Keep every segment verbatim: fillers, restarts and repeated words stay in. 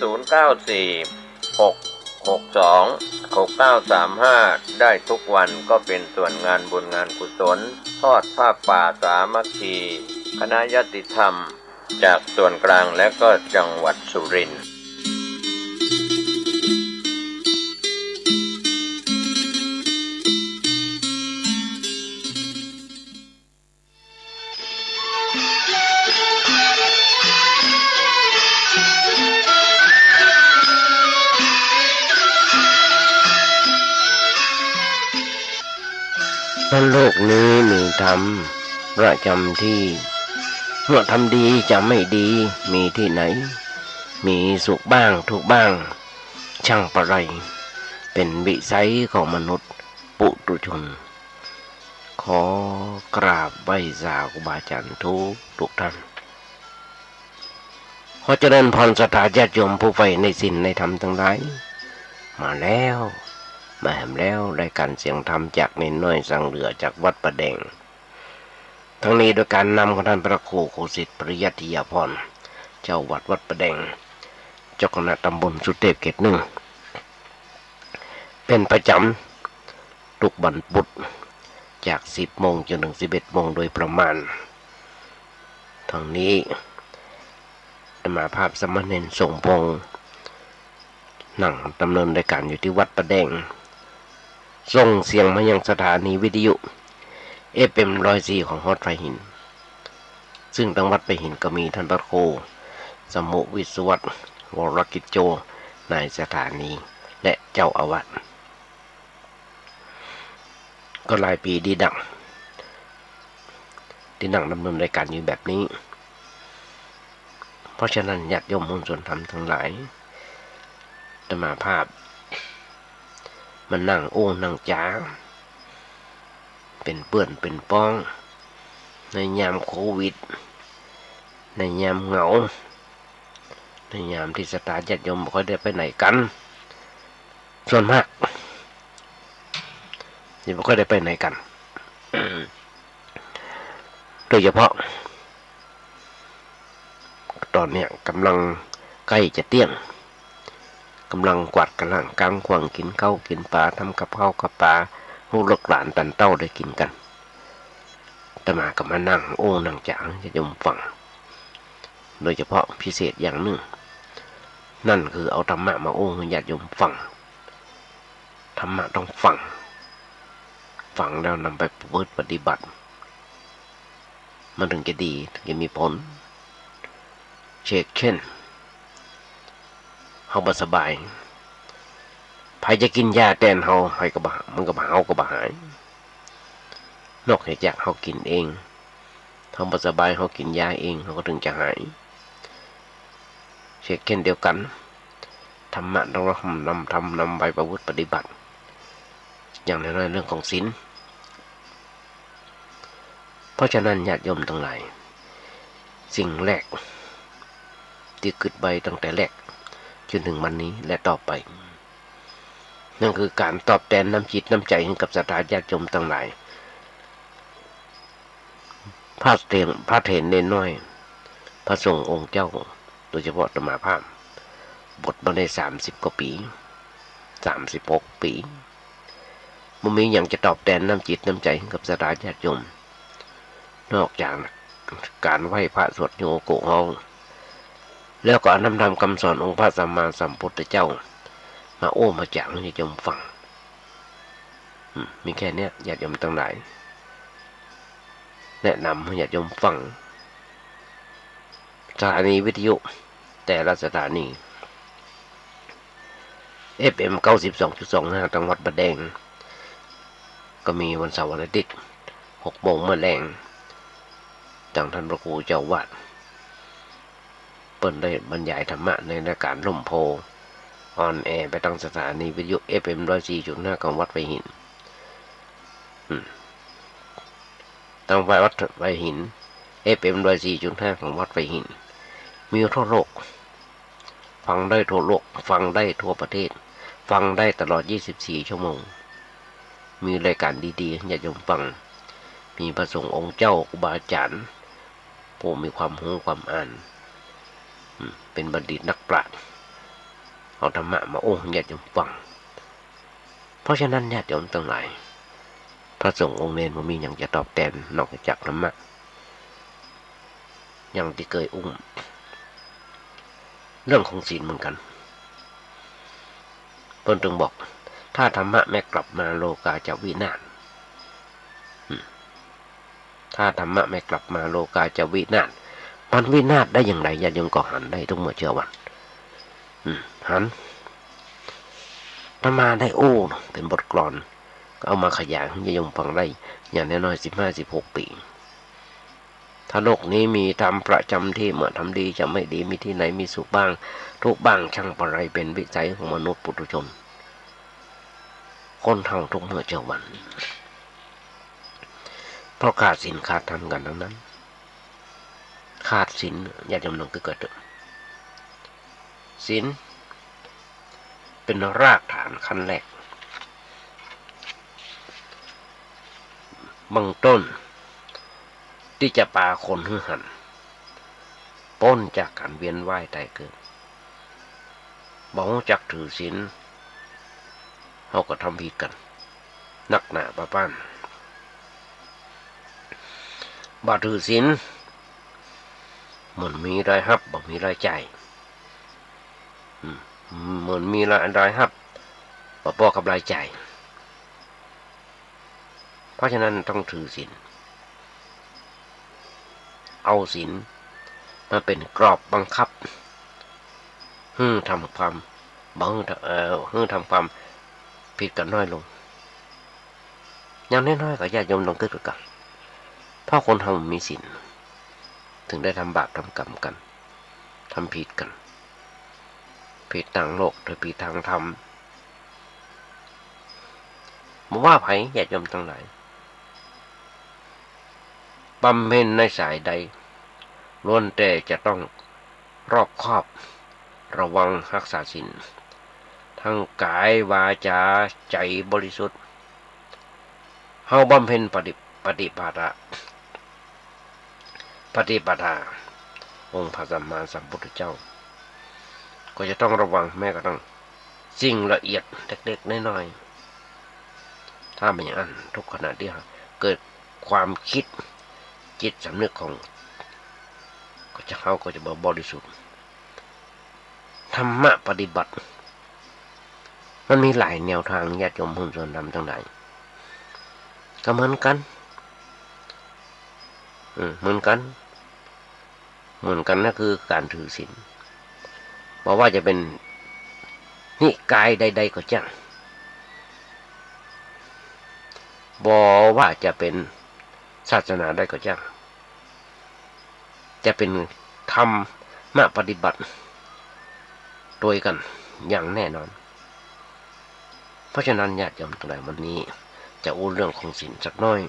ศูนย์เก้าสี่ หกหกสอง หกเก้าสามห้า ได้ทุกวัน ก็เป็นส่วนงานบุญงานกุศล ทอดผ้าป่าสามัคคี คณะญาติธรรม จากส่วนกลางและก็จังหวัดสุรินทร์ นั้นโลกนี้มีธรรมประจำที่ เมื่อทำดีจะไม่ดีมีที่ไหน มีสุขบ้างทุกข์บ้าง ช่างปะไร เป็นวิสัยของมนุษย์ปุถุชน ขอกราบไหว้สาครูบาอาจารย์ทุกทุกท่าน ขอเจริญพรศรัทธาญาติโยมผู้ใฝ่ในศีลในธรรมทั้งหลาย มาแล้ว มาแหมแล้ว รายการเสียงธรรมจากเณรน้อยสังเหลือจากวัดป่าแดง ทั้งนี้โดยการนำของท่านพระครูโคสิตปริยัติยาภรณ์ เจ้าวัดวัดป่าแดง เจ้าคณะตำบลสุเทพเขตหนึ่ง เป็นประจำทุกวันพุธ จากสิบโมงจนถึงสิบเอ็ดโมงโดยประมาณ ทั้งนี้อาตมาภาพสามเณรสมพงษ์ นั่งดำเนินรายการอยู่ที่วัดป่าแดง ส่งเสียงมายังสถานีวิทยุ เอฟเอ็ม ร้อยสี่ ของฮอดไฟหิน ซึ่งตังวัดป่าหินก็มีท่านพระครูสมุวิศวัตร วรกิจโจ นายสถานี และเจ้าอาวาส ก็หลายปีดีดัก ที่นั่งดำเนินรายการอยู่แบบนี้ เพราะฉะนั้นญาติโยมมวลชนธรรมทั้งหลาย อาตมาภาพมานั่งอู้นั่งจ๋า เป็นเปื้อนเป็นป้อง ในยามโควิด ในยามเหงา ในยามที่ศรัทธาญาติโยมบ่ค่อยได้ไปไหนกัน ส่วนมากจะบ่ค่อยได้ไปไหนกัน โดยเฉพาะ ตอนเนี้ยกำลังใกล้จะเตี้ยง กำลังกวาดกะล่างกางขวาง กิ๋นข้าวกิ๋นป๋า ทำกับข้าวกับป๋า ฮู้ลูกหลานตันเต้าได้กิ๋นกั๋น อาตมาก็มานั่งอู้นั่งจ๋าหื้อญาติโยมฟัง โดยเฉพาะพิเศษอย่างนึ่ง นั่นคือเอาธรรมะมาอู้หื้อญาติโยมฟัง ธรรมะต้องฟัง ฟังแล้วนำไปประพฤติปฏิบัติ มันถึงจะดี ถึงจะมีผล เชกเช่น เฮาบ่สบาย ใผจะกิ๋นยาแตนเฮา ใผก็บ่ มันก็บ่ เฮาก็บ่หาย นอกเหนือจากเฮากิ๋นเอง เฮาบ่สบาย เฮากิ๋นยาเอง เฮาก็ถึงจะหาย เชกเช่นเดียวกั๋น ธรรมะต้องนำ นำ นำไปประพฤติปฏิบัติ อย่างน้อยๆ เรื่องของศีล เพราะฉะนั้นญาติโยมตังหลาย สิ่งแรกตี้กึ๊ดไว้ตั้งแต่แรกจนถึงวันนี้และต่อไป นั่นคือก๋านตอบแตนน้ำจิตน้ำใจ๋หื้อกับศรัทธาญาติโยมตังหลาย พระเถร พระเถรเณรน้อย พระสงฆ์องค์เจ้า โดยเฉพาะอาตมาภาพ บวชมาได้สามสิบกว่าปี๋ สามสิบหกปี๋ บ่มีหยังจะตอบแตนน้ำจิตน้ำใจ๋หื้อกับศรัทธาญาติโยม นอกจากก๋านไหว้พระสวดโยโกะฮ้อง แล้วก็เอาน้ำธรรมคำสอนองค์พระสัมมาสัมพุทธเจ้า มาอู้มาจ๋าหื้อญาติโยมฟัง อืม มีแค่เนี้ย ญาติโยมตังหลาย แนะนำหื้อญาติโยมฟัง สถานีวิทยุแต่ละสถานี เอฟเอ็ม เก้าสิบสองจุดสองห้า ตังวัดป่าแดง ก็มีวันเสาร์วันอาทิตย์ หกโมงเมื่อแลง ตังท่านพระครูเจ้าอาวาส เปิ้นได้บรรยายธรรมะในรายการร่มโพธิ์ ออนแอร์ไปตังสถานีวิทยุ เอฟเอ็ม ร้อยสี่จุดห้า ของวัดไผ่หิน อืม ตังวัดไผ่หิน เอฟเอ็ม ร้อยสี่จุดห้า ของวัดไผ่หิน มีทั่วโลก ฟังได้ทั่วโลก ฟังได้ทั่วประเทศ ฟังได้ตลอด ยี่สิบสี่ ชั่วโมง มีรายการดีๆ ให้ญาติโยมฟัง มีพระสงฆ์องค์เจ้า ครูบาอาจารย์ ผู้มีความฮู้ความอ่าน อืม เป็นบัณฑิตนักปราชญ์ เอาธรรมะมาอู้หื้อญาติโยมฟัง เพราะฉะนั้นญาติโยมตังหลาย พระสงฆ์องค์เณรบ่มีหยังจะตอบแตนนอกจากธรรมะ อย่างตี้เกยอู้ เรื่องของศีลเหมือนกั๋น เปิ้นตึงบอก ถ้าธรรมะไม่กลับมา โลกาจะวินาศ อืม ถ้าธรรมะไม่กลับมา โลกาจะวินาศ มันวินาศได้อย่างไร ญาติโยมก็หันได้ทุกเมื่อเช้าวัน อืม หัน อาตมาได้อู้เป๋นบทกลอน ก็เอามาขยายหื้อญาติโยมฟังได้ อย่างน้อยๆ สิบห้า สิบหกปี๋ ถ้าโลกนี้มีธรรมประจ๋ำตี้ เมื่อทำดีจะไม่ดี มีตี้ไหนมีสุขบ้าง ทุกข์บ้าง ช่างปะไร เป๋นวิสัยของมนุษย์ปุถุชน คนเฮาทุกเมื่อเช้าวัน เพราะขาดศีลขาดธรรมกั๋นตังนั้น ขาดศีล ญาติโยมลองกึ๊ดกั๋นเต๊อะ ศีลเป๋นรากฐานขั้นแรก เบื้องต้น ตี้จะปาคนหื้อหัน ป๊นจากก๋านเวียนว่ายต๋ายเกิด บ่ฮู้จักถือศีล เฮาก็ทำผิดกั๋น นักหนาปาป๊าน บ่ถือศีล เหมือนมีรายฮับ บ่มีรายจ่าย อืม เหมือนมีราย รายฮับ บ่ปอกับรายจ่าย เพราะฉะนั้นต้องถือศีล เอาศีลมาเป๋นกรอบบังคับ หื้อทำความ บ่หื้อ เอ่อ หื้อทำความผิดกั๋นน้อยลง อย่างน้อยๆ ก็ญาติโยมลองกึ๊ดกั๋น เพราะคนเฮามีศีล ถึงได้ทำบาปทำกรรมกั๋น ทำผิดกั๋น ผิดตางโลก หรือผิดตางธรรม บ่ว่าใผ ญาติโยมตังหลาย บำเพ็ญในสายใด ล้วนแต่จะต้องรอบคอบ ระวังฮักษาศีล ทั้งก๋าย วาจา ใจ๋บริสุทธิ์ เฮาบำเพ็ญปฏิ ปฏิปทา ปฏิปทา องค์พระสัมมาสัมพุทธเจ้า ก็จะต้องระวังแม้กระทั่งสิ่งละเอียดเล็กๆ น้อยๆ ถ้าบ่อย่างนั้น ทุกขณะที่เกิดความคิด จิตสำนึกของ ก็จะ เฮาก็จะบ่บริสุทธิ์ ธรรมะปฏิบัติ มันมีหลายแนวตาง ญาติโยมเพื่อนสวนธรรมตังหลาย ก็เหมือนกั๋น อืม เหมือนกั๋น เหมือนกั๋น นั่นคือก๋านถือศีล บ่ว่าจะเป๋นนิกายใดๆ ก็จ้าง บ่ว่าจะเป๋นศาสนาใดก็จ้าง จะเป๋นธรรมะปฏิบัติตวยกั๋นอย่างแน่นอน เพราะฉะนั้นญาติโยมตังหลาย วันนี้จะอู้เรื่องของศีลสักหน้อย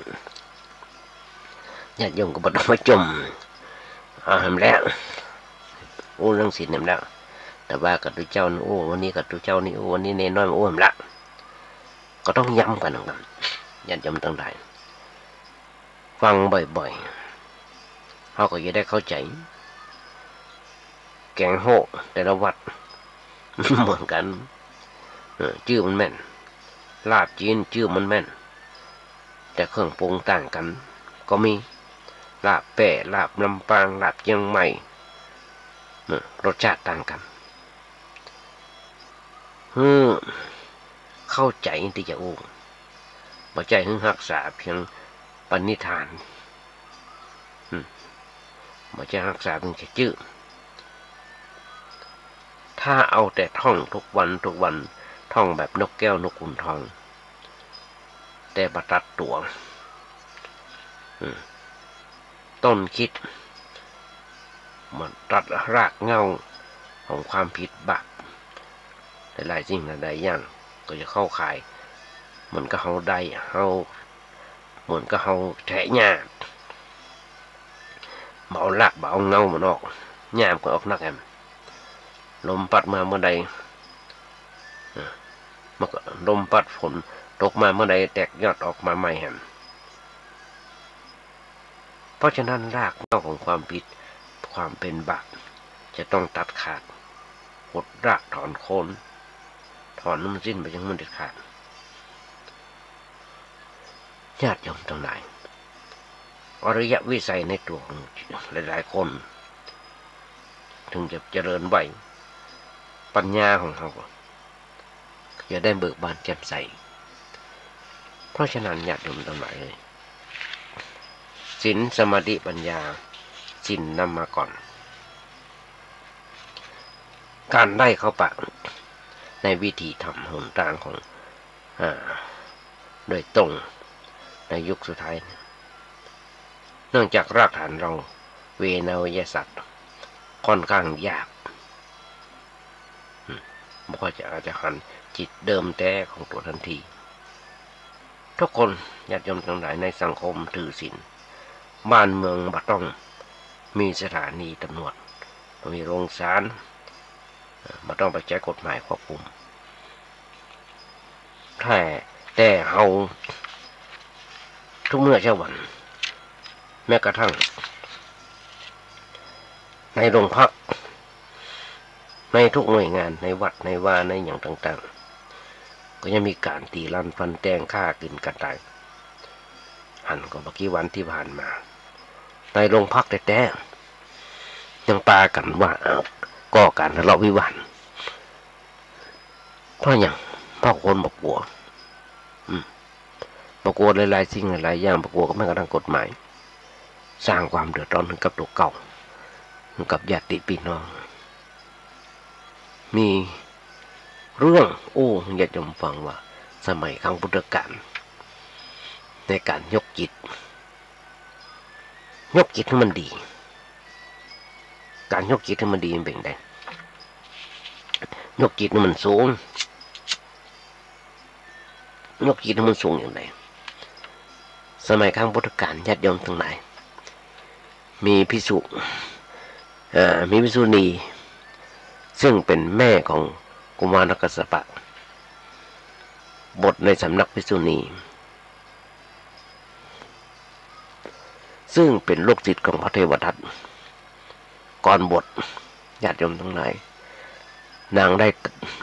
ญาติโยมก็บ่ต้องมาจ่ม เอาแหมแล้ว อู้เรื่องศีลแหมแล้ว แต่ว่ากับตุ๊เจ้านี่อู้ วันนี้กับตุ๊เจ้านี่อู้ วันนี้เณรน้อยมาอู้แหมละ ก็ต้องย้ำกั๋นนะครับ ญาติโยมตังหลาย ฟังบ่อยๆ เฮาก็จะได้เข้าใจ๋ แก๋งโฮะแต่ละวัด เหมือนกั๋น เออ จื้อมันแม่น ลาบจีนจื้อมันแม่น แต่เครื่องปรุงต่างกั๋นก็มี ลาบแป้ ลาบลำปาง ลาบเจียงใหม่ เออ รสชาติต่างกั๋น หื้อเข้าใจ๋ตี้จะอู้ บ่ใจ้หื้อฮักษาเพียงปณิธาน อืม บ่ใจ้ฮักษาเพียงแค่จื้อ ถ้าเอาแต่ท่องทุกวันทุกวัน ท่องแบบนกแก้วนกขุนทอง แต่บ่ตัดตั๋ว อืม ต้นคิด บ่ตัดรากเหง้าของความผิดบาป หลายๆ สิ่งหลายๆ อย่าง ก็จะเข้าข่าย เหมือนกับเฮาได เฮา เหมือนกับเฮาแถหญ้า บ่เอาราก บ่เอาเหง้ามันออก หญ้ามันก็ออกนักแหม ลมปั๊ดมาเมื่อใด เออ มันก็ ลมปั๊ดฝนตกมาเมื่อใด แตกยอดออกมาใหม่แหม เพราะฉะนั้นรากเหง้าของความผิด ความเป๋นบาป จะต้องตัดขาด ขุดรากถอนโคน ถอนให้มันสิ้นไปจากมันเด็ดขาด ญาติโยมตังหลาย อริยวิสัยในตั๋วของหลายๆ คน เถิงจะเจริญไว ปัญญาของเฮาก็จะได้เบิกบานแจ่มใส เพราะฉะนั้นญาติโยมตังหลายเอ๋ย ศีล สมาธิ ปัญญา ศีลนำมาก่อน การได้เข้าปะในวิถีธรรมหนตางของ อ่า โดยตรงในยุคสุดท้ายเนี่ย เนื่องจากรากฐานเรา เวไนยสัตว์ ค่อนข้างยาก อืม บ่ค่อยจะ อาจจะหันจิตเดิมแต๊ของตั๋วทันที ทุกคน ญาติโยมตังหลาย ในสังคมถือศีล บ้านเมืองบ่ต้องมีสถานีตำรวจ บ่มีโรงศาล บ่ต้องไปใจ๊กฎหมายควบคุม แต่ แต่เฮาทุกเมื่อเช้าวัน แม้กระทั่งในโรงพัก ในทุกหน่วยงาน ในวัด ในวา ในหยังต่างๆ ก็ยังมีการตี๋ลันฟันแตง ฆ่ากิ๋นกั๋นต๋าย หันก่อบ่กี่วันตี้ผ่านมา ในโรงพักแต๊ๆ ยังปากั๋นว่า เอ่อ ก่อก๋านทะเลาะวิวาท เพราะหยัง เพราะคนบ่กั๋ว อืม บ่กั๋วหลายๆ สิ่งหลายๆ อย่าง บ่กั๋วแม้กระทั่งกฎหมาย สร้างความเดือดร้อนให้กับตั๋วเก่า ให้กับญาติปี้น้อง มีเรื่องอู้ญาติโยมฟังว่า สมัยครั้งพุทธกาล ในการยกจิต ยกจิตหื้อมันดี การยกจิตหื้อมันดีมันเป๋นไง ยกจิตหื้อมันสูง ยกจิตหื้อมันสูงอย่างใด สมัยครั้งพุทธกาล ญาติโยมตังหลาย มีภิกษุ เอ่อ มีภิกษุณี ซึ่งเป๋นแม่ของกุมารกัสสปะ บวชในสำนักภิกษุณี ซึ่งเป๋นลูกศิษย์ของพระเทวทัต ก่อนบวช ญาติโยมตังหลาย นางได้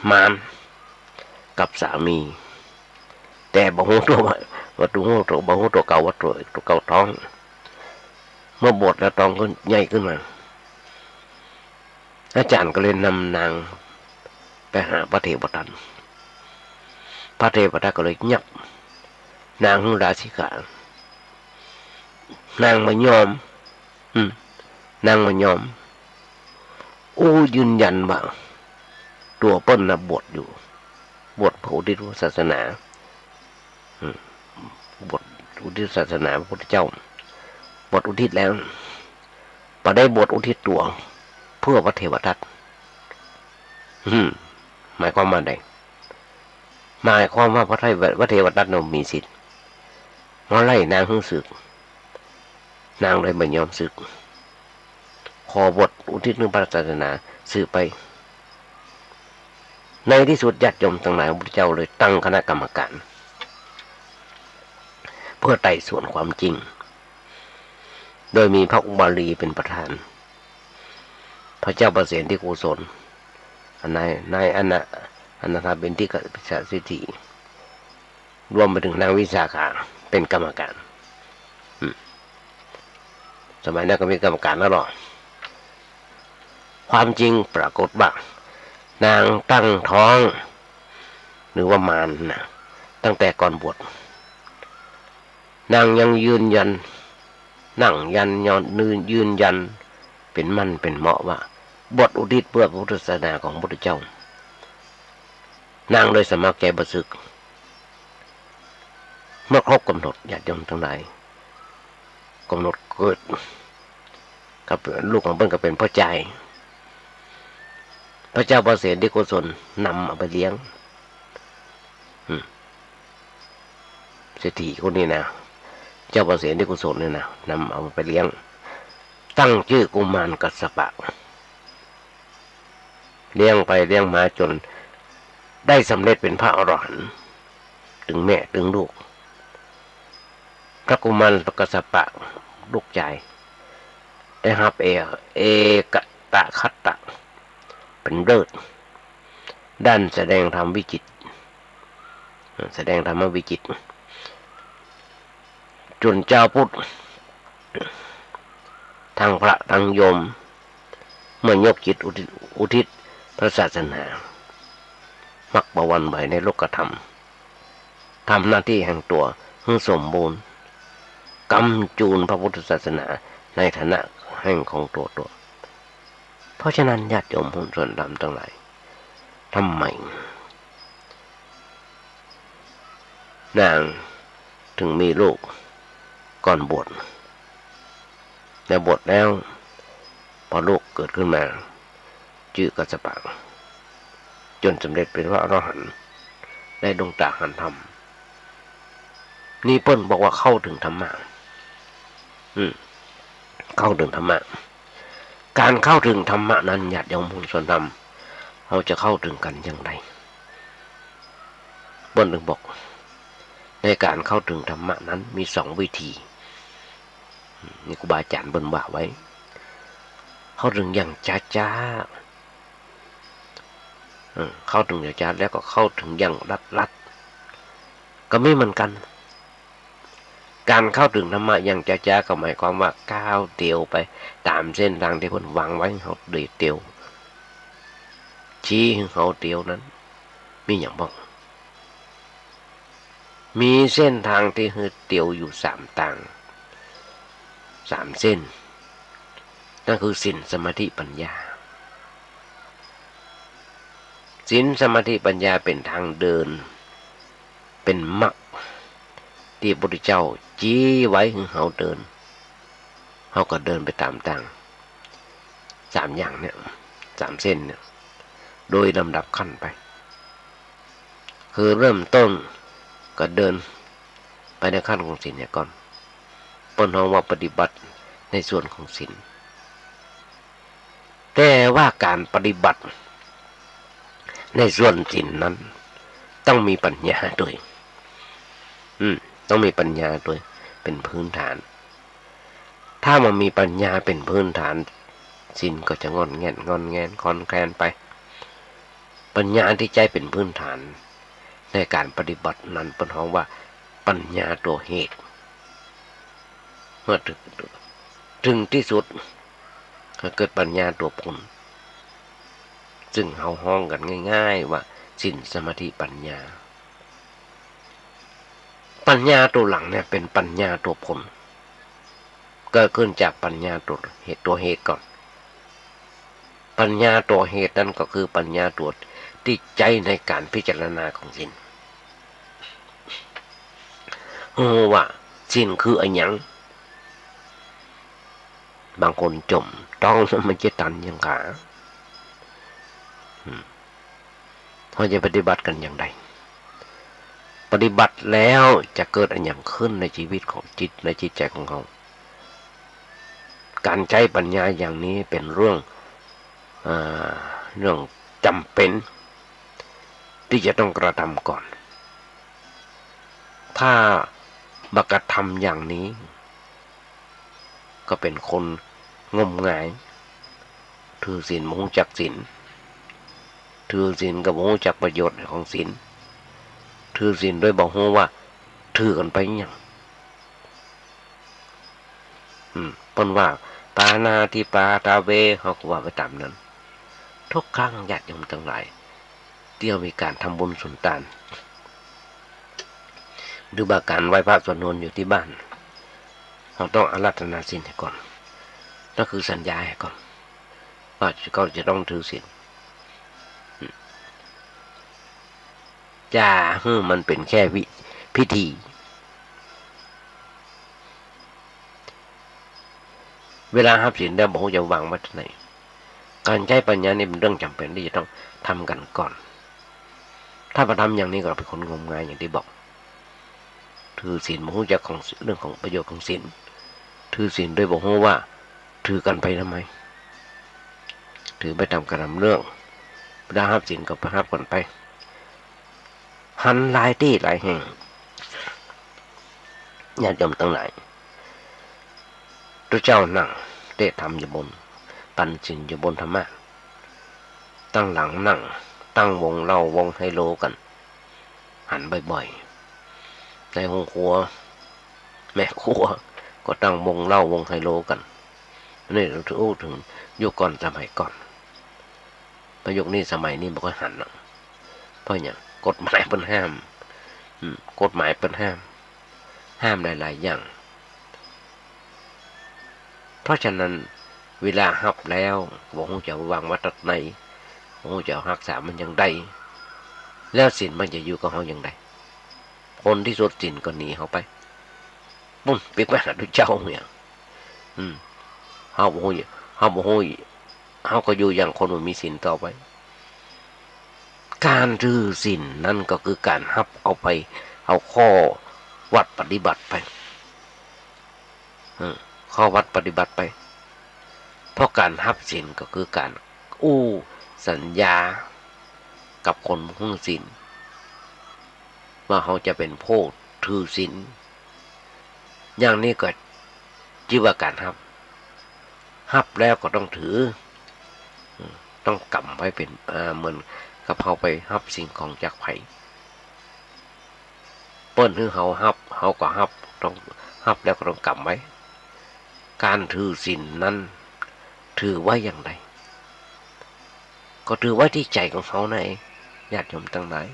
มานกับสามี แต่บ่ฮู้ตั๋วว่า บ่ฮู้ตั๋ว บ่ฮู้ตั๋วเก่าว่าตั๋ว ตั๋วเก่าท้อง เมื่อบวชแล้วท้องขึ้น ใหญ่ขึ้นมา อาจ๋ารย์ก็เลยนำนางไปหาพระเทวทัต พระเทวทัตก็เลยยับนางหื้อลาสิกขา นางบ่ยอม อืม นางบ่ยอม อู้ยืนยันว่า ตั๋วเปิ้นน่ะบวชอยู่ บวชเพื่ออุทิศศาสนา อืม บวชอุทิศศาสนาพระพุทธเจ้า บวชอุทิศแล้ว บ่ได้บวชอุทิศตั๋วเพื่อพระเทวทัต อืม หมายความว่าไง หมายความว่าพระเทว พระเทวทัตน่ะมีสิทธิ์มาไล่นางหื้อสึก นางเลยบ่ยอมสึก ขอบวชอุทิศเพื่อพระศาสนาสืบไป ในที่สุดญาติโยมตังหลาย พระพุทธเจ้าเลยตั้งคณะกรรมการ เพื่อไต่สวนความจริง โดยมีพระอุบาลีเป๋นประธาน พระเจ้าประเสนทิโกศล นาย นายอนา อนาถบิณฑิกะเศรษฐี รวมไปเถิงนางวิสาขาเป๋นกรรมการ อืม สมัยนั้นก็มีกรรมการแล้วเนาะ ความจริงปรากฏว่านางตั้งท้อง หรือว่ามานน่ะ ตั้งแต่ก่อนบวช นางยังยืนยัน นั่งยันยอน ยืน ยืนยันเป๋นมั่นเป๋นเหมาะว่า บวชอุทิศเพื่อพระพุทธศาสนาของพระพุทธเจ้า นางเลยสมัครใจ๋บ่สึก เมื่อครบกำหนด ญาติโยมตังหลาย กำหนดเกิด กับลูกของเปิ้นก็เป๋นป้อจาย พระเจ้าประเสนทิโกศลนำเอาไปเลี้ยง อืม เศรษฐีคนนี้นะ เจ้าประเสนทิโกศลเนี่ยนะ นำเอาไปเลี้ยง ตั้งจื้อกุมารกัสสปะ เลี้ยงไปเลี้ยงมาจ๋นได้สำเร็จเป๋นพระอรหันต์ ตึงแม่ตึงลูก พระกุมารกัสสปะลูกจาย ได้ฮับเอ เอกตะคัตตะ เป๋นฤๅ ด้านแสดงธรรมวิจิตร แสดงธรรมวิจิตร จ๋นจาวพุทธ ตังพระตังโยม เมื่อยกจิตอุทิศ อุทิศพระศาสนา มักบ่หวั่นไหวในโลกธรรม ทำหน้าตี้แห่งตั๋วหื้อสมบูรณ์ กำจูนพระพุทธศาสนาในฐานะแห่งของตั๋วตั๋ว เพราะฉะนั้นญาติโยมหุ้นส่วนธรรมตังหลาย ทำไมนางถึงมีลูกก่อนบวช และบวชแล้ว พอลูกเกิดขึ้นมา จื้อกัสสปะ จ๋นสำเร็จเป๋นพระอรหันต์ ได้ดวงต๋าหันธรรม นี่เปิ้นบอกว่าเข้าเถิงธรรมะ อืม เข้าเถิงธรรมะ ก๋านเข้าเถิงธรรมะนั้น ญาติโยมหุ้นส่วนธรรม เฮาจะเข้าเถิงกั๋นอย่างใด เปิ้นจึงบอก ในก๋านเข้าเถิงธรรมะนั้นมีสองวิธี อืม นี่ครูบาอาจ๋ารย์เปิ้นว่าไว้ เข้าเถิงอย่างจ๊าๆ อืม เข้าเถิงอย่างจ๊าๆ แล้วก็เข้าเถิงอย่างลัดๆ ก็มีเหมือนกั๋น ก๋านเข้าเถิงธรรมะอย่างจ๊าๆ ก็หมายความว่าก้าวเตียวไปต๋ามเส้นตางตี้เปิ้นวางไว้หื้อเฮาเตียว ชี้หื้อเฮาเตียวนั้น มีหยังบ้าง มีเส้นตางตี้หื้อเตียวอยู่สามตาง สามเส้น นั่นคือศีล สมาธิ ปัญญา ศีล สมาธิ ปัญญาเป๋นตางเดิน เป๋นมรรคตี้พระพุทธเจ้าชี้ไว้หื้อเฮาเดิน เฮาก็เดินไปต๋ามตาง สามอย่างเนี่ย สามเส้นเนี่ย โดยลำดับขั้นไป คือเริ่มต้นก็เดินไปในขั้นของศีลเหียก่อน เปิ้นฮ้องว่าปฏิบัติในส่วนของศีล แต่ว่าก๋านปฏิบัติในส่วนศีลนั้น ต้องมีปัญญาด้วย อืม ต้องมีปัญญาด้วย เป๋นพื้นฐาน ถ้าบ่มีปัญญาเป๋นพื้นฐาน ศีลก็จะง่อนแง่น ง่อนแง่น คลอนแคลนไป ปัญญาตี้ใจ๊เป๋นพื้นฐานในก๋านปฏิบัตินั้น เปิ้นฮ้องว่าปัญญาตั๋วเหตุ เมื่อเถิง เถิงตี้สุด ก็เกิดปัญญาตั๋วผล ซึ่งเฮาฮ้องกั๋นง่ายๆ ว่าศีล สมาธิ ปัญญา ปัญญาตั๋วหลังเนี่ยเป๋นปัญญาตั๋วผล เกิดขึ้นจากปัญญาตั๋วเหตุ ตั๋วเหตุก่อน ปัญญาตั๋วเหตุนั้นก็คือปัญญาตั๋วตี้ใจ๊ในก๋านพิจารณาของศีล ฮู้ว่าศีลคืออะหยัง บางคนจ๋มต้องมันจะตันยังขา อืม เฮาจะปฏิบัติกั๋นอย่างใด ปฏิบัติแล้วจะเกิดอะหยังขึ้นในจีวิตของจิต ในจิตใจ๋ของเฮา ก๋านใจ๊ปัญญาอย่างนี้เป๋นเรื่อง อ่า เรื่องจ๋ำเป๋นตี้จะต้องกระทำก่อน ถ้าบ่กระทำอย่างนี้ ก็เป๋นคนงมงาย ถือศีลบ่ฮู้จักศีล ถือศีลก็บ่ฮู้จักประโยชน์ของศีล ถือศีลโดยบ่ฮู้ว่าถือกั๋นไปหยัง อืม เปิ้นว่า ปาณาติปาตาเว เฮาก็ว่าไปต๋ามนั้น ทุกครั้งญาติโยมตังหลาย ตี้เฮามีก๋านทำบุญสุนตาน หรือว่าก๋านไหว้พระสวดมนต์อยู่ตี้บ้าน เฮาต้องอาราธนาศีลเหียก่อน นั่นคือสัญญาเหียก่อน ว่าเฮาจะต้องถือศีล อืม จะหื้อมันเป๋นแค่วิ พิธี เวลาฮับศีลแล้วบ่ฮู้จะวางไว้ตรงไหน ก๋านใจ๊ปัญญานี่เป๋นเรื่องจ๋ำเป๋นตี้จะต้องทำกั๋นก่อน ถ้าบ่ทำอย่างนี้ก็เป๋นคนงมงายอย่างตี้บอก ถือศีลบ่ฮู้จักของ เรื่องของประโยชน์ของศีล ถือศีลโดยบ่ฮู้ว่าถือกั๋นไปทำไม ถือไปต๋ามก๋านต๋ามเรื่อง เวลาฮับศีลก็ไปฮับกั๋นไป หันหลายตี้หลายแห่ง ญาติโยมตังหลาย ตุ๊เจ้านั่งเตะธรรมอยู่บน ปันศีลอยู่บนธรรมะ ตังหลังนั่ง ต ตั้งวงเหล้าวงไฮโลกั๋น หันบ่อยๆ ในห้องครัว แม่ครัวก็ตั้งวงเหล้าวงไฮโลกั๋น นี่อู้เถิงยุคก่อนสมัยก่อน พอยุคนี้สมัยนี้บ่ค่อยหันหรอก เพราะหยัง กฎหมายเปิ้นห้าม อืม กฎหมายเปิ้นห้าม ห้ามหลายๆ อย่าง เพราะฉะนั้นเวลาฮับแล้วบ่ฮู้จะวางไว้ตรงไหน บ่ฮู้จะฮักษามันอย่างใด แล้วศีลมันจะอยู่กับเฮาอย่างใด คนตี้สุดศีลก็หนีเฮาไป ปุ้น ปิ๊กไปหาตุ๊เจ้าเนี่ย อืม เฮาบ่ฮู้ เฮาบ่ฮู้ เฮาก็อยู่อย่างคนบ่มีศีลต่อไป ก๋านถือศีลนั้นก็คือก๋านฮับเอาไป เอาข้อวัดปฏิบัติไป อืม ข้อวัดปฏิบัติไป เพราะก๋านฮับศีลก็คือก๋านอู้สัญญากับคนหื้อศีล ว่าเฮาจะเป๋นผู้ถือศีล อย่างนี้ก็จื้อว่าก๋านฮับ ฮับแล้วก็ต้องถือ อืม ต้องกำไว้เป๋น อ่า เหมือนกับเฮาไปฮับสิ่งของจากใผ เปิ้นหื้อเฮาฮับ เฮาก็ฮับ ต้องฮับแล้วก็ต้องกำไว้ ก๋านถือศีลนั้นถือไว้อย่างใด ก็ถือไว้ตี้ใจ๋ของเฮานั่นเอง ญาติโยมตังหลาย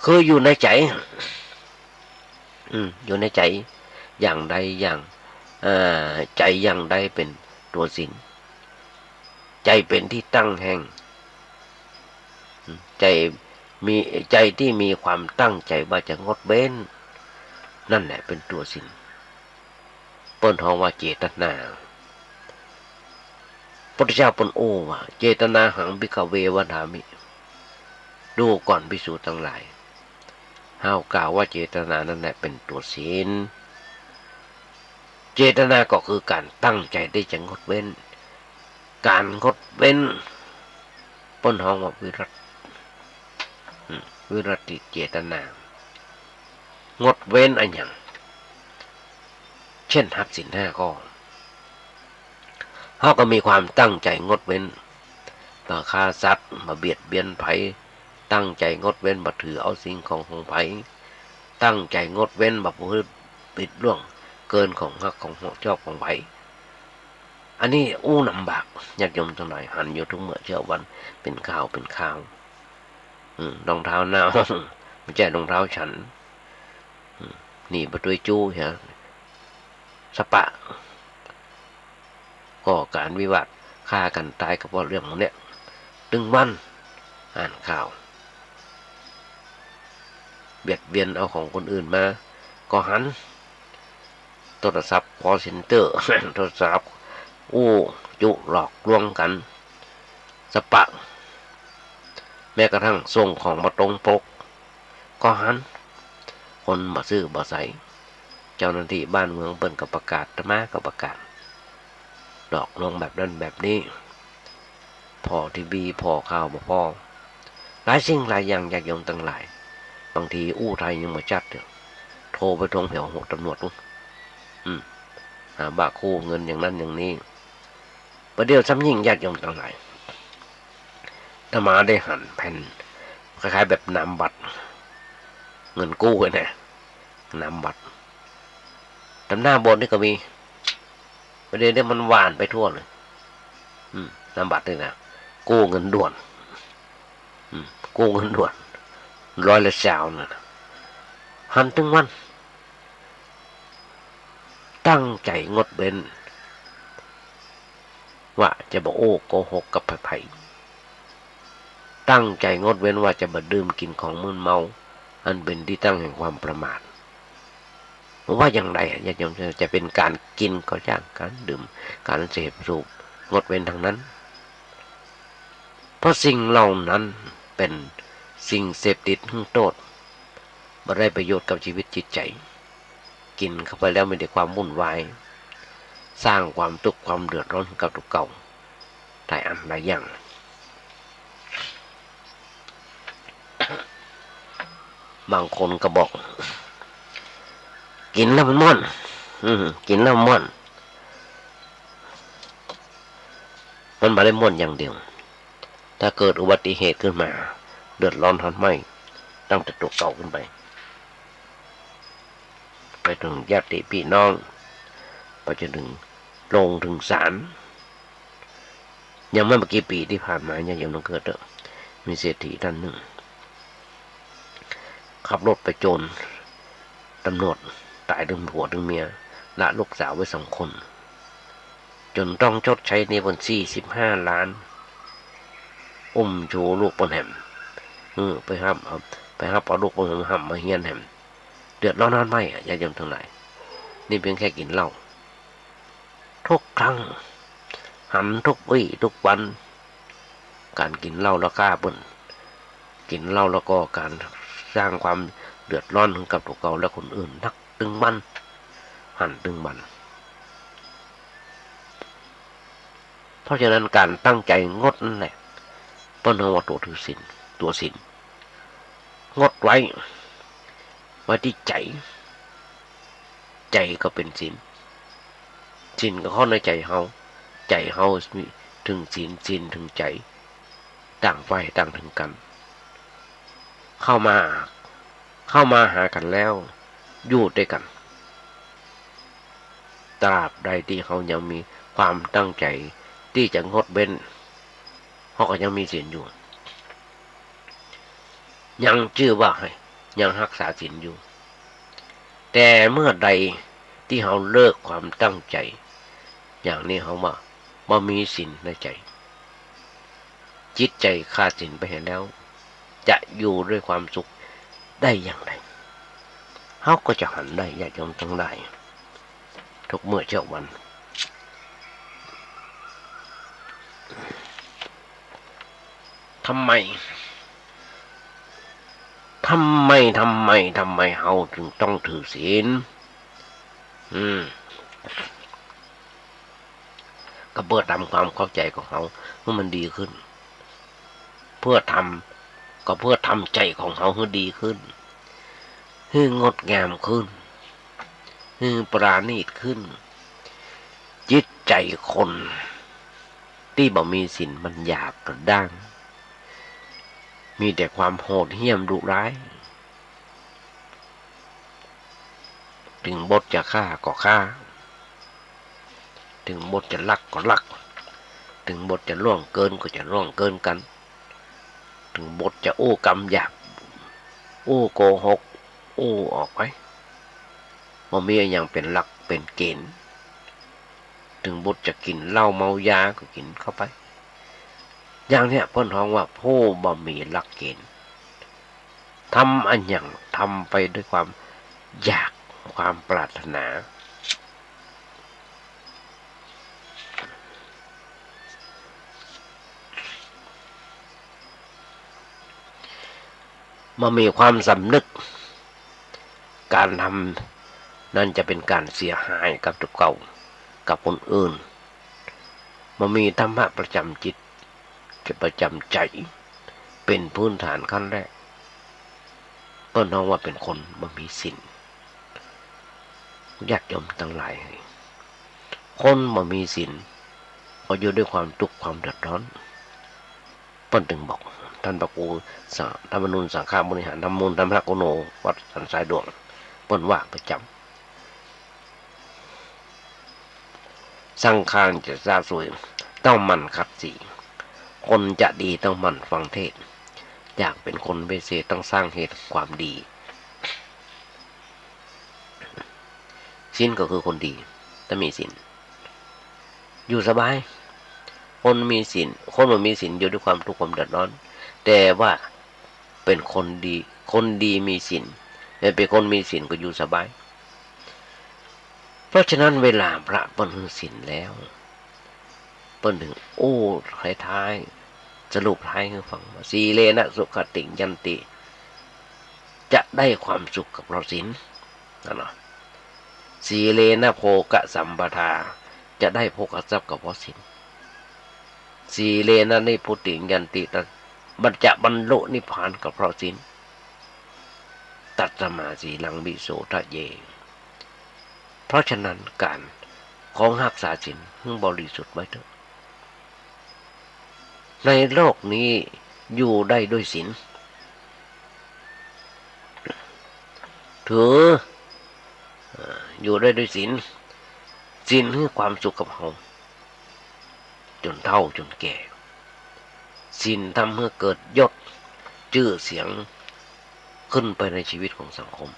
คืออยู่ในใจ๋ อืม อยู่ในใจ๋อย่างใดอย่าง เอ่อ ใจ๋อย่างใดเป๋นตั๋วศีล ใจ๋เป๋นตี้ตั้งแห่ง อืม ใจ๋มี ใจ๋ตี้มีความตั้งใจ๋ว่าจะงดเว้น นั่นแหละเป๋นตั๋วศีล เปิ้นฮ้องว่าเจตนา พุทธเจ้าเปิ้นอู้ว่า เจตนาหัง ภิกขเว วัฏฐามิ ดูก่อนภิกษุตังหลาย เฮากล่าวว่าเจตนานั้นแหละเป๋นตั๋วศีล เจตนาก็คือก๋านตั้งใจ๋ตี้จะงดเว้น ก๋านงดเว้น เปิ้นฮ้องว่าวิรัต อืม วิรัตติเจตนา งดเว้นอะหยัง เช่นฮับศีลห้าข้อ เฮาก็มีความตั้งใจ๋งดเว้น บ่ฆ่าสัตว์ บ่เบียดเบียนใผ ตั้งใจ๋งดเว้น บ่ถือเอาสิ่งของของใผ ตั้งใจ๋งดเว้น บ่ประพฤติผิดล่วงเกินของฮักของชอบของใผ อันนี้อู้นำบาก ญาติโยมตังหลาย หันอยู่ทุกเมื่อเช้าวัน เป๋นคราวเป๋นคราว อืม รองเท้าเน่า บ่ใจ้รองเท้าฉัน อืม หนีบ่ตวยจู้เหีย สปะ ก่อก๋านวิวาท ฆ่ากั๋นต๋ายก็เพราะเรื่องหมู่เนี้ย ตึงวัน อ่านข่าว เบียดเบียนเอาของคนอื่นมา ก็หัน โทรศัพท์ คอลเซ็นเตอร์ โทรศัพท์ อู้จุหลอกลวงกั๋น สปะ แม้กระทั่งส่งของบ่ตรงปก ก็หัน คนบ่ซื่อบ่ใส เจ้าหน้าตี้บ้านเมืองเปิ้นก็ประกาศ อาตมาก็ประกาศ หลอกลวงแบบนั้นแบบนี้ ผ่อทีวี ผ่อข่าวบ่ผ่อ หลายสิ่งหลายอย่าง ญาติโยมตังหลาย บางทีอู้ไทยยังบ่ชัดเลย โทรไปทวงแผวตำรวจนู่น อืม หาว่ากู้เงินอย่างนั้นอย่างนี้ ประเดี๋ยวซ้ำยิ่ง ญาติโยมตังหลาย อาตมาได้หันแผ่น คล้ายๆ แบบนามบัตร เงินกู้อะนะ นามบัตร ต๋ามหน้าโบสถ์นี่ก็มี ประเดี๋ยวนี้มันหว่านไปทั่วเลย อืม นามบัตรนี่นะ กู้เงินด่วน อืม กู้เงินด่วน ร้อยละซาวนั่นน่ะ หันตึงวัน ตั้งใจ๋งดเว้น ว่าจะบ่อู้โกหกกับใผๆ ตั้งใจ๋งดเว้นว่าจะบ่ดื่มกิ๋นของมึนเมา อันเป๋นตี้ตั้งแห่งความประมาท ว่าอย่างใดอะ ญาติโยม จะเป๋นก๋านกิ๋นก็จ้าง ก๋านดื่ม ก๋านเสพสูบ งดเว้นทั้งนั้น เพราะสิ่งเหล่านั้นเป๋นสิ่งเสพติดหื้อโต้ษ บ่ได้ประโยชน์กับชีวิตจิตใจ๋ กิ๋นเข้าไปแล้วมีแต่ความวุ่นวาย สร้างความตุ๊กข์ความเดือดร้อนให้กับตั๋วเก่า หลายอันหลายอย่าง บางคนก็บอก กิ๋นแล้วมันม่วน อืม กิ๋นแล้วมันม่วน มันบ่ได้ม่วนอย่างเดียว ถ้าเกิดอุบัติเหตุขึ้นมา เดือดร้อนฮ้อนไหม้ ตั้งแต่ตั๋วเก่าขึ้นไป ไปเถิงญาติปี้น้อง ไปจ๋นเถิงโรงเถิงศาล อย่างเมื่อบ่กี่ปี๋ตี้ผ่านมา ญาติโยมลองเกิดเต๊อะ มีเศรษฐีต้านนึ่ง ขับรถไปโจนต๋ำรวจ ต๋ายตึงผัวตึงเมีย ละลูกสาวไว้สองคน จ๋นต้องชดใช้หนี้เปิ้นสี่สิบห้าล้าน อุ้มชูลูกเปิ้นแหม เออ ไปฮับเอา ไปฮับเอาลูกเปิ้นแหม ฮับมาเฮียนแหม เดือดร้อนฮ้อนไหม้อะ ญาติโยมตังหลาย นี่เปียงแค่กิ๋นเหล้า ทุกครั้ง หันทุกวี้ทุกวัน ก๋านกิ๋นเหล้าแล้วก้าเปิ้น กิ๋นเหล้าแล้วก็ก๋านสร้างความเดือดร้อนหื้อกับตั๋วเก่าและคนอื่น นับตึงวัน หันตึงวัน เพราะฉะนั้นก๋านตั้งใจ๋งดนั่นแหละ เปิ้นฮ้องว่าตั๋วถือศีล ตั๋วศีล งดไว้ ไว้ตี้ใจ๋ ใจ๋ก็เป๋นศีล ศีลก็เข้าในใจ๋เฮา ใจ๋เฮามี เถิงศีล ศีลเถิงใจ๋ ต่างฝ่ายต่างเถิงกั๋น เข้ามา เข้ามาหากั๋นแล้ว อยู่ตวยกั๋น ตราบใดตี้เฮายังมีความตั้งใจ๋ตี้จะงดเว้น เฮาก็ยังมีศีลอยู่ ยังจื้อว่ายังฮักษาศีลอยู่ แต่เมื่อใดตี้เฮาเลิกความตั้งใจ๋ อย่างนี้เฮาว่าบ่มีศีลในใจ๋ จิตใจ๋ขาดศีลไปเหียแล้ว จะอยู่ด้วยความสุขได้อย่างไร เฮาก็จะหันได้ ญาติโยมตังหลาย ทุกเมื่อเช้าวัน ทำไม ทำไม ทำไม ทำไมเฮาจึงต้องถือศีล อืม ก็เปื้อทำความเข้าใจ๋ของเฮาหื้อมันดีขึ้น เปื้อทำ ก็เปื้อทำใจ๋ของเฮาหื้อดีขึ้น หื้องดงามขึ้น หื้อปราณีตขึ้น จิตใจ๋คนตี้บ่มีศีลมันหยาบกระด้าง มีแต่ความโหดเหี้ยมดุร้าย เถิงบทจะฆ่าก็ฆ่า เถิงบทจะลักก็ลัก เถิงบทจะล่วงเกินก็จะล่วงเกินกั๋น เถิงบทจะอู้กำหยาบ อู้โกหก อู้ออกไป บ่มีอะหยังเป๋นหลักเป๋นเกณฑ์ เถิงบทจะกิ๋นเหล้าเมายาก็กิ๋นเข้าไป อย่างเนี้ยเปิ้นฮ้องว่าผู้บ่มีหลักเกณฑ์ ทำอะหยังทำไปด้วยความอยาก ความปรารถนา บ่มีความสำนึก ก๋านทำนั้นจะเป๋นก๋านเสียหายกับตั๋วเก่า กับคนอื่น บ่มีธรรมะประจ๋ำจิต ประจ๋ำใจ๋ เป๋นพื้นฐานขั้นแรก เปิ้นฮ้องว่าเป๋นคนบ่มีศีล ญาติโยมตังหลาย คนบ่มีศีล ก็อยู่ด้วยความตุ๊กข์ความเดือดร้อน เปิ้นตึงบอก ต้านพระครูสัง ธรรมนูญสังฆบริหาร ธรรมนูญธรรมโกโน วัดสันทรายดวง เปิ้นว่าประจ๋ำ สังฆาจะสละสวย ต้องหมั่นขัดสี คนจะดีต้องหมั่นฟังเทศน์ อยากเป๋นคนวิเศษต้องสร้างเหตุความดี ศีลก็คือคนดี ถ้ามีศีล อยู่สบาย คนมีศีล คนบ่มีศีลอยู่ด้วยความตุ๊กข์ความเดือดร้อน แต่ว่าเป๋นคนดี คนดีมีศีล เป๋นคนมีศีลก็อยู่สบาย เพราะฉะนั้นเวลาพระเปิ้นหื้อศีลแล้ว เปิ้นถึงอู้ท้ายๆ สรุปท้ายหื้อฟังว่า สีเลนะสุขติงยันติ จะได้ความสุขก็เพราะศีล นั่นเนาะ สีเลนะโภคสัมปทา จะได้โภคทรัพย์ก็เพราะศีล สีเลนะนิพพุติงยันติ จะบรรลุนิพพานก็เพราะศีล ตัสมาสีลังวิโสทะเย เพราะฉะนั้นก๋านของฮักษาศีลหื้อบริสุทธิ์ไว้เต๊อะ ในโลกนี้อยู่ได้ด้วยศีล ถือ เอ่อ อยู่ได้ด้วยศีล ศีลหื้อความสุขกับเฮา จ๋นเฒ่าจ๋นแก่ ศีลทำหื้อเกิดยศจื้อเสียงขึ้นไปในชีวิตของสังคม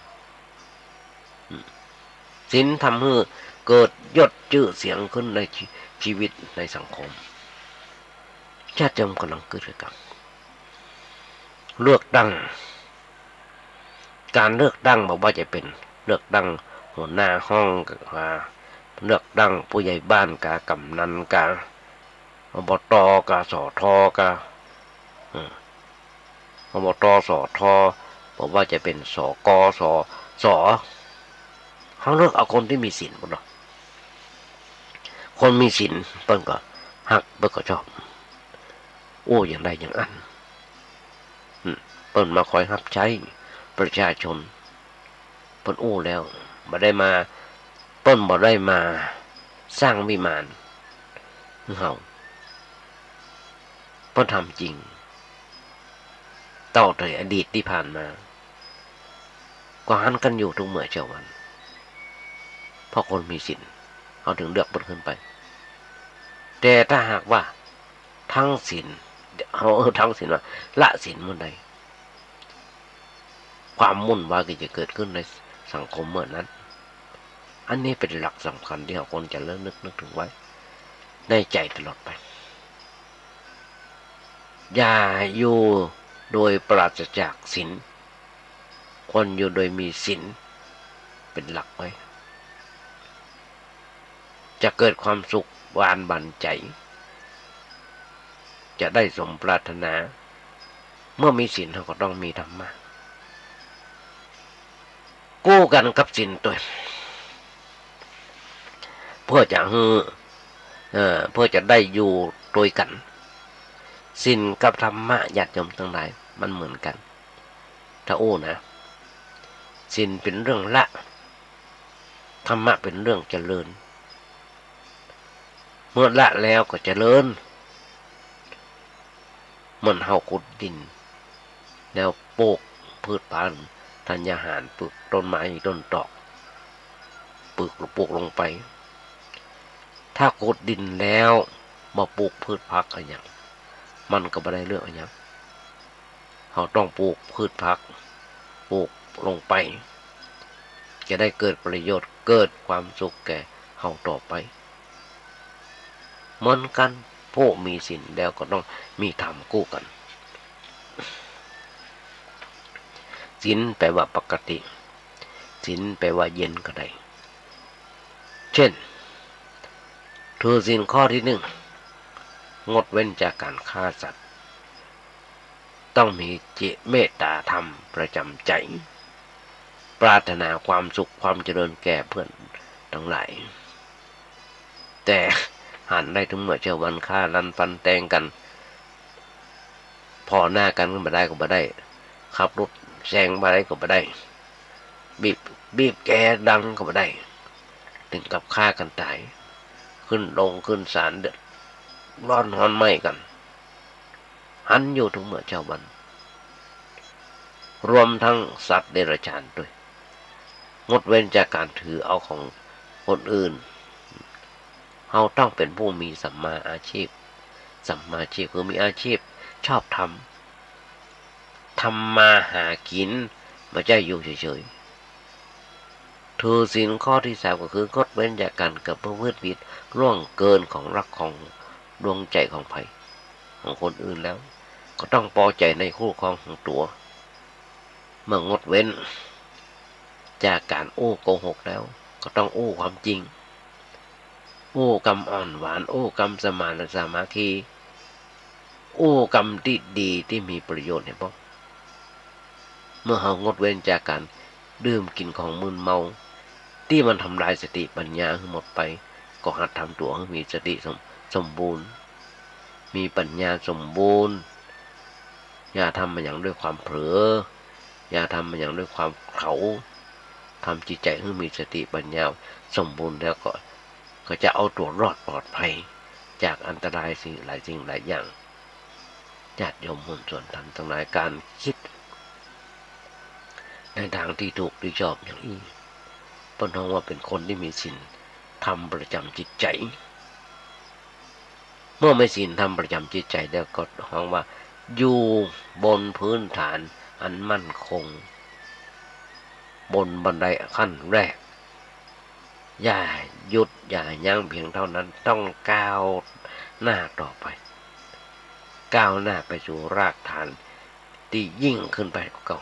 อืม ศีลทำหื้อเกิดยศจื้อเสียงขึ้นในชี- ชีวิตในสังคม ญาติโยมก๋ำลังกึ๊ดกั๋น เลือกตั้ง ก๋านเลือกตั้งบ่ว่าจะเป๋นเลือกตั้งหัวหน้าห้องกา เลือกตั้งผู้ใหญ่บ้านกา กำนันกา อบต. กา สท. กา อืม อบต. สท. บ่ว่าจะเป๋น สก. ส ส. เฮาเลือกเอาคนตี้มีศีลพุ้นเนาะ คนมีศีลเปิ้นก็ฮัก เปิ้นก็ชอบ อู้อย่างใดอย่างอั้น อืม เปิ้นมาคอยฮับใจ๊ประชาชน เปิ้นอู้แล้ว บ่ได้มา เปิ้นบ่ได้มาสร้างวิมานหื้อเฮา เปิ้นทำจริง เต้าแต่อดีตตี้ผ่านมา ก็หันกั๋นอยู่กู้เมื่อกู้วัน เพราะคนมีศีล เฮาถึงเลือกเปิ้นขึ้นไป แต่ถ้าหากว่า ทั้งศีล เฮา เออ ทั้งศีลว่า ละศีลเมื่อใด ความวุ่นวายก็จะเกิดขึ้นในสังคมเมื่อนั้น อันนี้เป๋นหลักสำคัญตี้เฮาควรจะระลึกนึกถึงไว้ในใจ๋ตลอดไป อย่าอยู่โดยปราศจากศีล ควรอยู่โดยมีศีลเป๋นหลักไว้ จะเกิดความสุขบานบั่นใจ๋ จะได้สมปรารถนา เมื่อมีศีลเฮาก็ต้องมีธรรมะ กู้กั๋นกับศีลตวย เพื่อจะหื้อ เอ่อ เพื่อจะได้อยู่ตวยกั๋น ศีลกับธรรมะ ญาติโยมตังหลาย มันเหมือนกั๋น ถ้าอู้นะ ศีลเป๋นเรื่องละ ธรรมะเป๋นเรื่องเจริญ เมื่อละแล้วก็เจริญ เหมือนเฮาขุดดิน แล้วปลูกพืชพันธุ์ธัญญาหาร ปลูกต้นไม้ต้นตอก ปลูก ปลูกลงไป ถ้าขุดดินแล้วบ่ปลูกพืชผักอะหยัง มันก็บ่ได้เรื่องอะหยัง เฮาต้องปลูกพืชผัก ปลูกลงไป จะได้เกิดประโยชน์ เกิดความสุขแก่เฮาต่อไป เหมือนกั๋น ผู้มีศีลแล้วก็ต้องมีธรรมกู้กั๋น ศีลแปลว่าปกติ ศีลแปลว่าเย็นก็ได้ เช่น ถือศีลข้อตี้นึ่ง งดเว้นจากก๋านฆ่าสัตว์ ต้องมีจิตเมตตาธรรมประจ๋ำใจ๋ ปรารถนาความสุขความเจริญแก่เพื่อนตังหลาย แต่หันได้กู้เมื่อกู้วัน ฆ่าลันฟันแตงกั๋น ผ่อหน้ากั๋นก็บ่ได้ ก็บ่ได้ ขับรถแซงบ่ได้ก็บ่ได้ บีบ บีบแกดังก็บ่ได้ เถิงกับฆ่ากั๋นต๋าย ขึ้นโรงขึ้นศาล เดือดร้อนฮ้อนไหม้กั๋น หันอยู่กู้เมื่อกู้วัน รวมทั้งสัตว์เดรัจฉานตวย งดเว้นจากก๋านถือเอาของคนอื่น เฮาต้องเป๋นผู้มีสัมมาอาชีพ สัมมาอาชีพคือมีอาชีพชอบธรรม ทำมาหากิ๋น บ่ใจ้อยู่เฉยๆ ถือศีลข้อตี้สามก็คืองดเว้นจากก๋านประพฤติผิดล่วงเกินของรักของดวงใจ๋ของใผ ของคนอื่นแล้ว ก็ต้องปอใจ๋ในคู่ครองของตั๋ว เมื่องดเว้นจากก๋านอู้โกหกแล้ว ก็ต้องอู้ความจริง อู้กำอ่อนหวาน อู้กำสมานสามัคคี อู้กำตี้ดีตี้มีประโยชน์แหมป้อ เมื่อเฮางดเว้นจากก๋านดื่มกิ๋นของมึนเมา ตี้มันทำลายสติปัญญาหื้อหมดไป ก็หัดทำตั๋วหื้อมีสติสม- สมบูรณ์ มีปัญญาสมบูรณ์ อย่าทำอะหยังด้วยความเผลอ อย่าทำอะหยังด้วยความเขลา ทำจิตใจ๋หื้อมีสติปัญญาสมบูรณ์แล้วก็ ก็จะเอาตั๋วรอดปลอดภัยจากอันตรายสิ่งหลายสิ่งหลายอย่าง ญาติโยมหุ้นส่วนธรรมตังหลาย ก๋านกึ๊ดในตางตี้ถูกตี้ชอบอย่างอี้ เปิ้นฮ้องว่าเป๋นคนตี้มีศีลธรรมประจ๋ำจิตใจ๋ เมื่อมีศีลธรรมประจ๋ำจิตใจ๋แล้วก็ฮ้องว่าอยู่บนพื้นฐานอันมั่นคง บนบันไดขั้นแรก อย่าหยุดอย่ายั้งเพียงเท่านั้น ต้องก้าวหน้าต่อไป ก้าวหน้าไปสู่รากฐานตี้ยิ่งขึ้นไปกว่าเก่า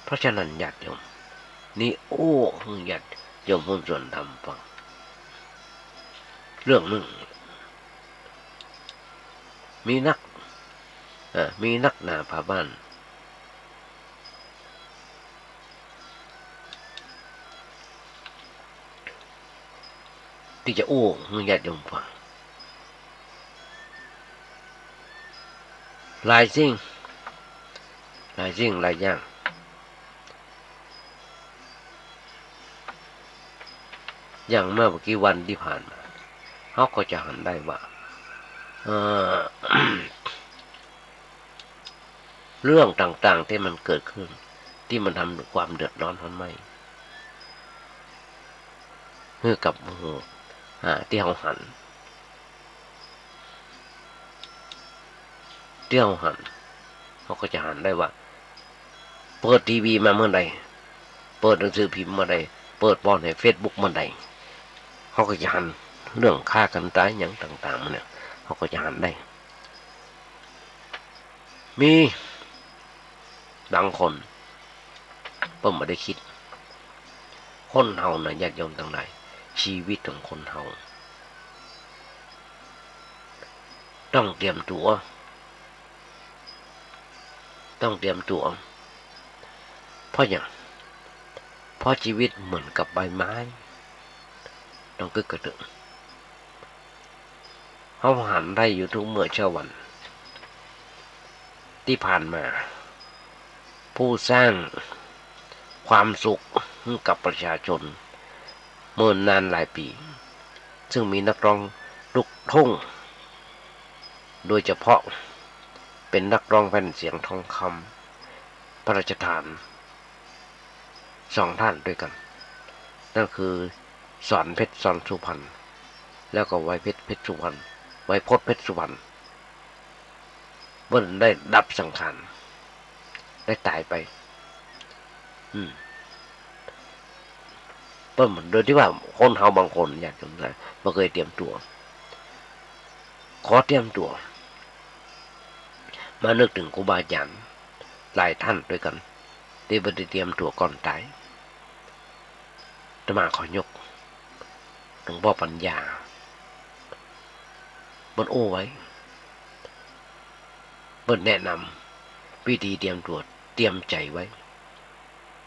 เพราะฉะนั้นญาติโยม นี่อู้หื้อญาติโยมหุ้นส่วนธรรมฟัง เรื่องนึ่ง มีนัก เอ่อ มีนักหน้าฝาบ้าน ตี้จะอู้หื้อญาติโยมฟัง หลายสิ่ง หลายสิ่งหลายอย่าง อย่างเมื่อบ่กี่วันตี้ผ่านมา เฮาก็จะหันได้ว่า เอ่อ เรื่องต่างๆ ตี้มันเกิดขึ้น ตี้มันทำความเดือดร้อนฮ้อนไหม้ หื้อกับหมู่ อ่า ตี้เฮาหัน ตี้เฮาหัน เฮาก็จะหันได้ว่า เปิดทีวีมาเมื่อใด เปิดหนังสือพิมพ์เมื่อใด เปิดผ่านในเฟซบุ๊กเมื่อใด เฮาก็จะหันเรื่องฆ่ากั๋นต๋ายหยังต่างๆ มาเนี่ย เฮาก็จะหันได้ มีบางคนเปิ้นบ่ได้กึ๊ด คนเฮานะญาติโยมตังหลาย ชีวิตของคนเฮา ต้องเตรียมตั๋ว ต้องเตรียมตั๋ว เพราะหยัง เพราะชีวิตเหมือนกับใบไม้ ต้องกึ๊ดกระเตื้อง เฮาหันได้อยู่ทุกเมื่อเช้าวัน ตี้ผ่านมา ผู้สร้างความสุขหื้อกับประชาชนเมินนานหลายปี๋ ซึ่งมีนักร้องลูกทุ่ง โดยเฉพาะเป๋นนักร้องแผ่นเสียงทองคำพระราชทาน สองท่านด้วยกั๋น นั่นคือ สอนเพชร สอนสุพรรณ แล้วก็ ไวยเพชร เพชรสุพรรณ ไวยพจน์ เพชรสุพรรณ เปิ้นได้ดับสังขาร ได้ต๋ายไป อืม เปิ้น โดยตี้ว่าคนเฮาบางคนญาติโยมตังหลาย บ่เกยเตรียมตั๋ว ขอเตรียมตั๋ว มานึกเถิงครูบาอาจ๋ารย์หลายท่านด้วยกั๋น ตี้บ่ได้เตรียมตั๋วก่อนต๋าย อาตมาขอยก หลวงป้อปัญญา เปิ้นอู้ไว้ เปิ้นแนะนำวิธีเตรียมตั๋ว เตรียมใจ๋ไว้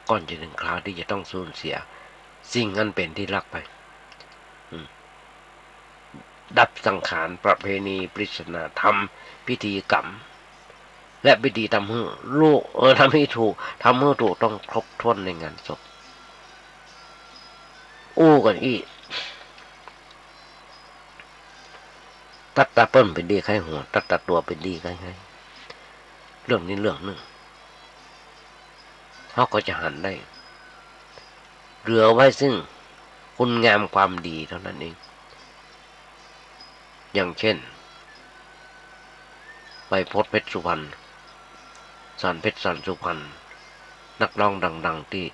ก่อนจะเถิงคราวตี้จะต้องสูญเสียสิ่งอันเป๋นตี้ฮักไป อืม ดับสังขาร ประเพณี ปริศนาธรรม พิธีกรรม และพิธีทำหื้อลูก เออ ทำหื้อถูก ทำหื้อถูกต้องครบถ้วนในงานศพ อู้กั๋นอี้ ตั๊ดตาเปิ้นเป๋นดีใค่หัว ตั๊ดตาตั๋วเป๋นดีใค่ไห้ เรื่องนี้เรื่องนึ่ง เฮาก็จะหันได้ เหลือไว้ซึ่งคุณงามความดีเท่านั้นเอง อย่างเช่น ไวยพจน์ เพชรสุพรรณ สอนเพชร สอนสุพรรณ นักร้องดังๆ ตี้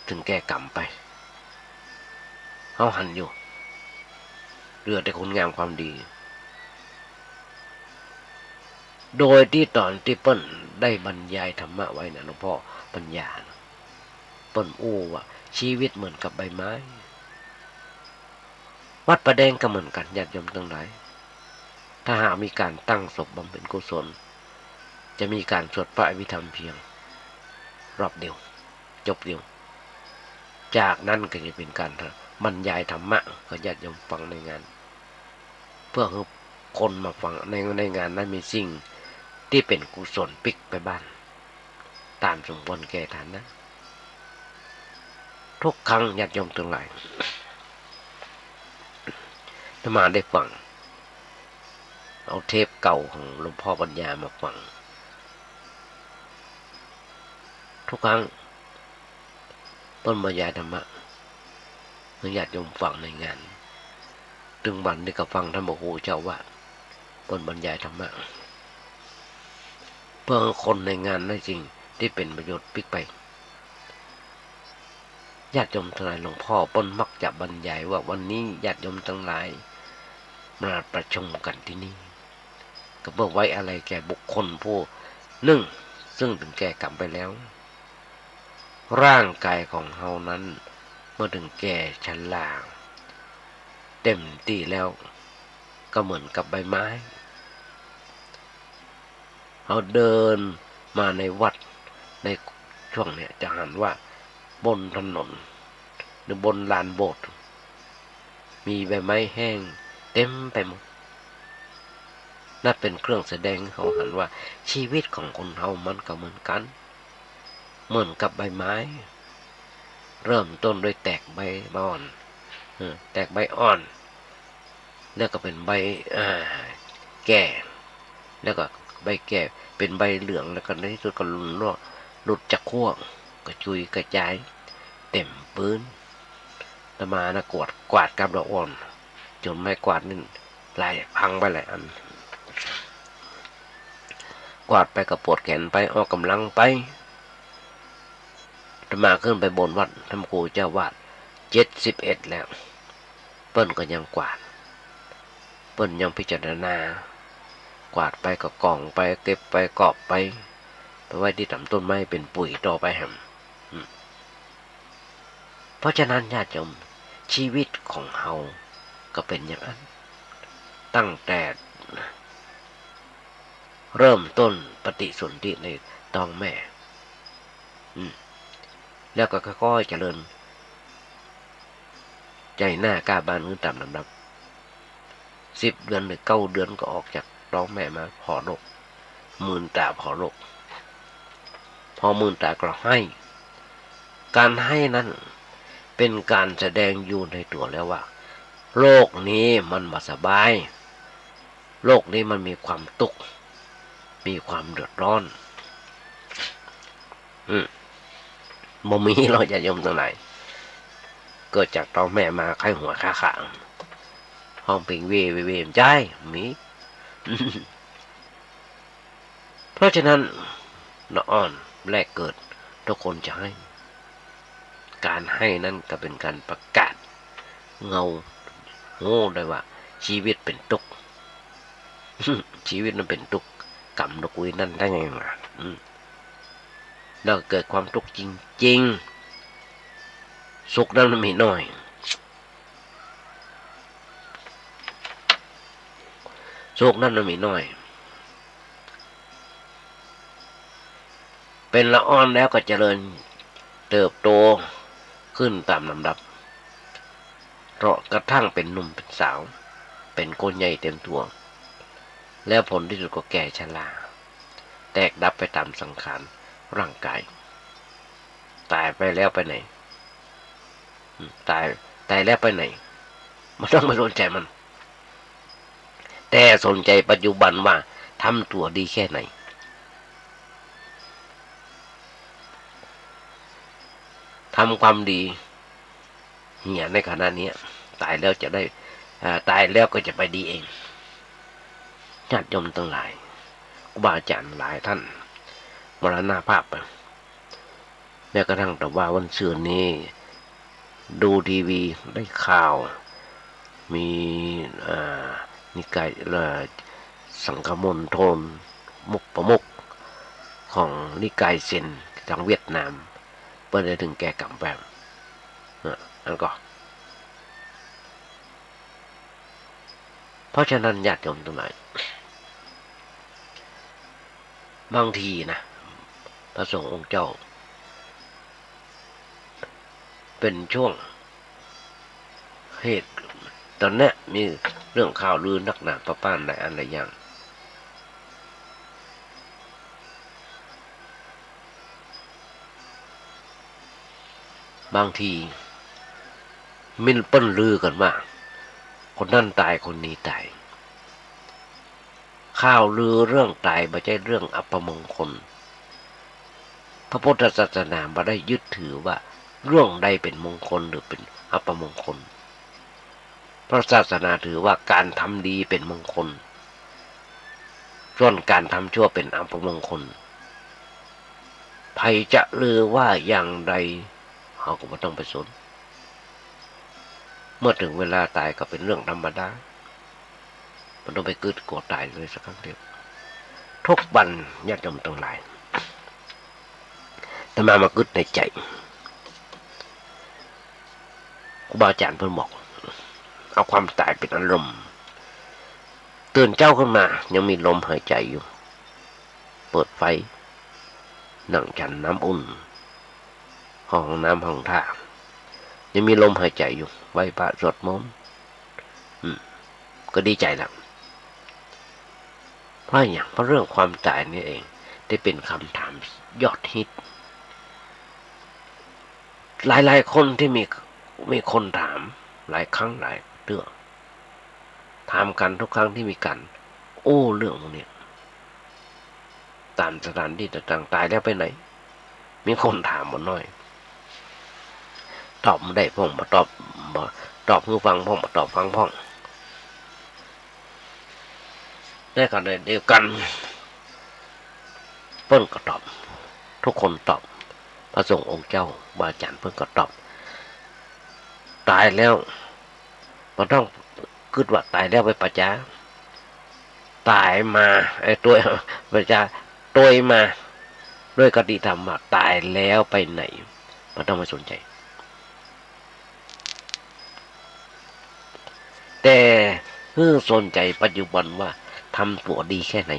เถิงแก่กรรมไป เฮาหันอยู่ เหลือแต่คุณงามความดี โดยตี้ต๋อนตี้เปิ้นได้บรรยายธรรมะไว้นะ หลวงป้อปัญญานะ เปิ้นอู้ว่าชีวิตเหมือนกับใบไม้ วัดป่าแดงก็เหมือนกั๋น ญาติโยมตังหลาย ถ้าหากมีก๋านตั้งศพบำเพ็ญกุศล จะมีก๋านสวดพระอภิธรรมเพียงรอบเดียว จบเดียว จากนั้นก็จะเป๋นก๋านบรรยายธรรมะ ก็ญาติโยมฟังในงาน เพื่อหื้อคนมาฟังใน ในงานนั้นมีสิ่งตี้เป๋นกุศลปิ๊กไปบ้าน ต๋ามสมควรแก่ฐานะ ทุกครั้งญาติโยมตังหลาย อาตมาได้ฟัง เอาเทปเก่าของหลวงพ่อบรรยายมาฟัง ทุกครั้งเปิ้นบรรยายธรรมะหื้อญาติโยมฟังในงาน ตึงวันนี้ก็ฟังท่านพระครูเจ้าอาวาสเปิ้นบรรยายธรรมะ เพื่อหื้อคนในงานได้สิ่งตี้เป๋นประโยชน์ปิ๊กไป ญาติโยมตังหลาย หลวงพ่อเปิ้นมักจะบรรยายว่า วันนี้ญาติโยมตังหลายมาประชุมกั๋นตี้นี่ ก็เพื่อไว้อาลัยแก่บุคคลผู้นึ่ง ซึ่งเถิงแก่กรรมไปแล้ว ร่างกายของเฮานั้นเมื่อเถิงแก่ชราเต็มตี้แล้ว ก็เหมือนกับใบไม้ เฮาเดินมาในวัดในช่วงเนี้ย จะหันว่าบนถนนหรือบนลานโบสถ์ มีใบไม้แห้งเต็มไปหมด นั่นเป๋นเครื่องแสดงหื้อเฮาหันว่าชีวิตของคนเฮามันก็เหมือนกั๋น เหมือนกับใบไม้ เริ่มต้นด้วยแตกใบอ่อน เออ แตกใบอ่อน แล้วก็เป๋นใบ อ่า แก่ แล้วก็ใบแก่เป๋นใบเหลือง แล้วก็ในตี้สุดก็หลุด หลุดจากขั้ว กระจุยกระจายเต็มปื๊น อาตมานะกวาด กวาดกับดอกอ่อน จ๋นไม้กวาดนี่หลายพังไปหลายอัน กวาดไปก็ปวดแขนไป ออกก๋ำลังไป อาตมาขึ้นไปบนวัด ท่านครูเจ้าอาวาส เจ็ดสิบเอ็ดแล้ว เปิ้นก็ยังกวาด เปิ้นยังพิจารณา กวาดไปก็ก่องไป เก็บไปกอบไป ไปไว้ตี้ต๋ามต้นไม้เป๋นปุ๋ยต่อไปแหม อืม เพราะฉะนั้นญาติโยม ชีวิตของเฮาก็เป๋นอย่างอั้น ตั้งแต่เริ่มต้นปฏิสนธิในต๊องแม่ อืม แล้วก็ค่อยๆ เจริญ ใจ๋หน้าก้าบานขึ้นต๋ามลำดับ สิบเดือนหรือเก้าเดือนก็ออกจากต๊องแม่มาผ่อโลก มืนต๋าผ่อโลก พอมืนต๋าก็ไห้ ก๋านไห้นั้นเป๋นก๋านแสดงอยู่ในตั๋วแล้วว่า โลกนี้มันบ่สบาย โลกนี้มันมีความตุ๊กข์ มีความเดือดร้อน อืม บ่มีหรอกญาติโยมตังหลาย เกิดจากต๊องแม่มาไข้หัวค้าขา ฮ้องเปงเว่ เว่ เว่ บ่ใจ้ มี เพราะฉะนั้น ละอ่อนแรกเกิด ทุกคนจะไห้ ก๋านไห้นั้นก็เป๋นก๋านประกาศ เฮาฮู้ได้ว่าชีวิตเป๋นตุ๊กข์ ชีวิตมันเป๋นตุ๊กข์ กำดอกกุยนั้นได้ไงวะ อืม แล้วเกิดความตุ๊กข์จริงๆ สุขนั้นมันมีน้อย สุขนั้นมันมีน้อย เป๋นละอ่อนแล้วก็เจริญเติบโตขึ้นต๋ามลำดับ เตาะกระทั่งเป๋นหนุ่มเป๋นสาว เป๋นคนใหญ่เต็มตั๋ว แล้วผลตี้สุดก็แก่ชรา แตกดับไปต๋ามสังขารร่างกาย ต๋ายไปแล้วไปไหน อืม ต๋าย ต๋ายแล้วไปไหน บ่ต้องไปสนใจ๋มัน แต่สนใจ๋ปัจจุบันว่าทำตั๋วดีแค่ไหน ทำความดีเหียในขณะเนี้ย ต๋ายแล้วจะได้ อ่า ต๋ายแล้วก็จะไปดีเอง ญาติโยมตังหลาย ครูบาอาจ๋ารย์หลายต้านมรณภาพไป แม้กระทั่งแต่ว่าวันซืนนี้ ดูทีวีได้ข่าว มี เอ่อ นิกาย เอ่อ สังฆมณฑล มุขประมุขของนิกายเซนทางเวียดนาม เปิ้นได้เถิงแก่กรรมไป เออ อันก็ เพราะฉะนั้นญาติโยมตังหลาย บางทีนะ พระสงฆ์องค์เจ้า เป๋นช่วงเหตุ ต๋อนเนี้ยมีเรื่องข่าวลือนักหนาป้าป้านหลายอันหลายอย่าง บางที มีเปิ้นลือกั๋นว่า คนนั้นต๋าย คนนี้ต๋าย ข่าวลือเรื่องต๋ายบ่ใจ้เรื่องอัปมงคล พระพุทธศาสนาบ่ได้ยึดถือว่าเรื่องใดเป๋นมงคลหรือเป๋นอัปมงคล พระศาสนาถือว่าก๋านทำดีเป๋นมงคล ส่วนก๋านทำชั่วเป๋นอัปมงคล ใผจะลือว่าอย่างใด เฮาก็บ่ต้องไปสน เมื่อเถิงเวลาต๋ายก็เป๋นเรื่องธรรมดา บ่ต้องไปกึ๊ดกั๋วต๋ายเลยสักครั้งเดียว ทุกวัน ญาติโยมตังหลาย อาตมามากึ๊ดในใจ๋ ครูบาอาจ๋ารย์เปิ้นบอก เอาความต๋ายเป๋นอารมณ์ ตื่นเจ๊าขึ้นมายังมีลมหายใจ๋อยู่ เปิดไฟ นั่งฉันน้ำอุ่น เข้าห้องน้ำห้องท่า ยังมีลมหายใจ๋อยู่ ไหว้พระสวดมนต์ อืม ก็ดีใจ๋แล้ว เพราะหยัง เพราะเรื่องความต๋ายนี่เอง ตี้เป๋นกำถามยอดฮิต หลายๆ คนตี้มี มีคนถาม หลายครั้งหลายเตื้อ ถามกั๋นทุกครั้งตี้มีก๋านอู้เรื่องพวกนี้ ต๋ามสถานตี้ต่างๆ ต๋ายแล้วไปไหน มีคนถามบ่น้อย ตอบบ่ได้พ่อง บ่ตอบ บ่ตอบหื้อฟังพ่อง บ่ตอบฟังพ่อง ในขณะเดียวกั๋น เปิ้นก็ตอบ ทุกคนตอบ พระสงฆ์องค์เจ้า ครูบาอาจ๋ารย์เปิ้นก็ตอบ ต๋ายแล้วบ่ต้องกึ๊ดว่าต๋ายแล้วไปป่าจ๊า ต๋ายมา ไอ้ตวย ป่าจ๊า ตวยมา ด้วยคติธรรมว่าต๋ายแล้วไปไหน บ่ต้องไปสนใจ๋ แต่หื้อสนใจ๋ปัจจุบันว่าทำตั๋วดีแค่ไหน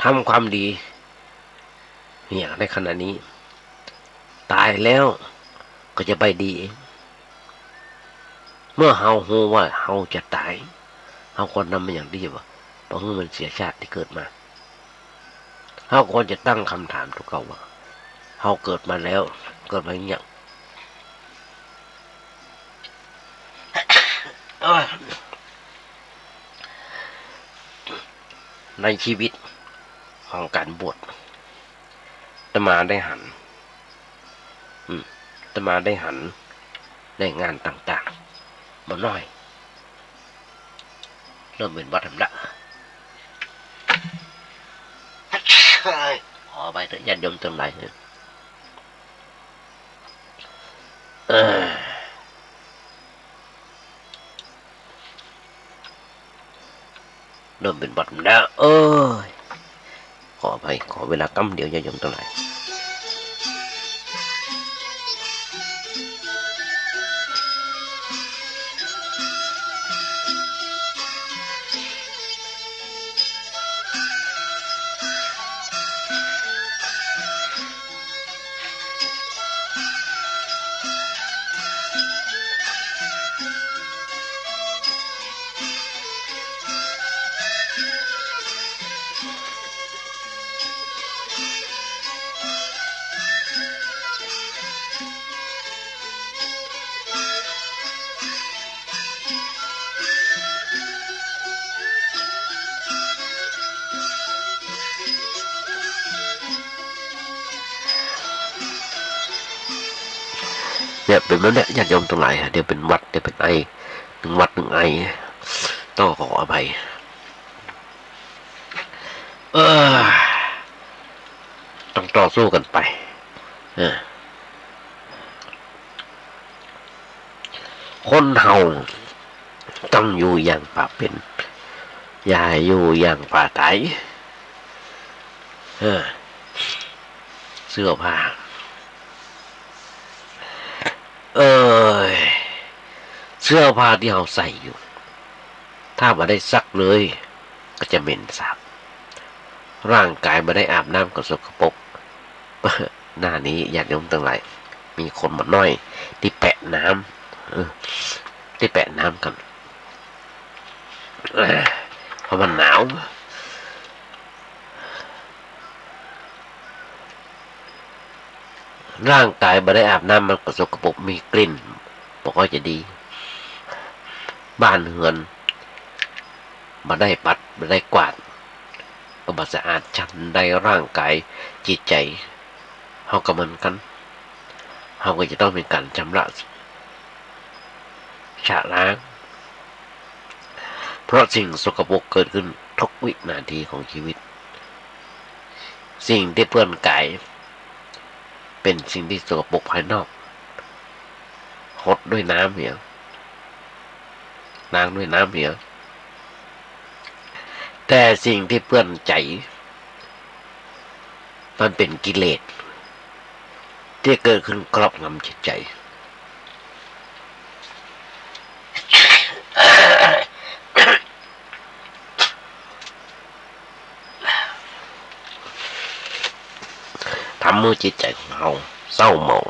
ทำความดี เนี่ย ในขณะนี้ ต๋ายแล้วก็จะไปดีเอง เมื่อเฮาฮู้ว่าเฮาจะต๋าย เฮาควรทำอย่างดีบ่ บ่หื้อมันเสียชาติตี้เกิดมา เฮาควรจะตั้งกำถามตั๋วเก่าว่า เฮาเกิดมาแล้ว เกิดมาหยัง เอ้ย ในชีวิตของก๋านบวช อาตมาได้หัน อืม อาตมาได้หันในงานต่างๆ บ่น้อย เริ่มเป๋นหวัดแหมละ ขออภัยเต๊อะ ญาติโยมตังหลาย เออ เริ่มเป๋นหวัดแหมละ เอ้ย ขออภัย ขอเวลาก๊ำเดียว ญาติโยมตังหลาย เนี่ย เป๋นแบบเนี้ย ญาติโยมตังหลาย เดี๋ยวเป๋นหวัด เดี๋ยวเป๋นไอ นึ่งหวัดนึ่งไอ ต้องขออภัย เออ ต้องต่อสู้กั๋นไป เออ คนเฮาต้องอยู่อย่างป่าเป๋น อย่าอยู่อย่างป่าต๋าย เออ เสื้อผ้า เอ้ย เสื้อผ้าตี้เฮาใส่อยู่ ถ้าบ่ได้ซักเลย ก็จะเหม็นสาบ ร่างก๋ายบ่ได้อาบน้ำก็สกปรก หน้านี้ญาติโยมตังหลาย มีคนบ่น้อยตี้แปะน้ำ เออ ตี้แปะน้ำกั๋น เพราะมันหนาว ร่างก๋ายบ่ได้อาบน้ำมันก็สกปรก มีกลิ่น บ่ค่อยจะดี บ้านเฮือน บ่ได้ปัด บ่ได้กวาด ก็บ่สะอาด ฉันใดร่างก๋ายจิตใจ๋เฮาก็เหมือนกั๋น เฮาก็จะต้องมีก๋านจำระ ชะล้าง เพราะสิ่งสกปรกเกิดขึ้นทุกวินาทีของชีวิต สิ่งตี้เปื้อนก๋าย เป๋นสิ่งตี้สกปรกภายนอก หดด้วยน้ำเหีย ล้างด้วยน้ำเหีย แต่สิ่งตี้เปื้อนใจ๋ มันเป๋นกิเลสตี้เกิดขึ้นครอบงำจิตใจ๋ ทำหื้อจิตใจ๋ของเฮาเศร้าหมอง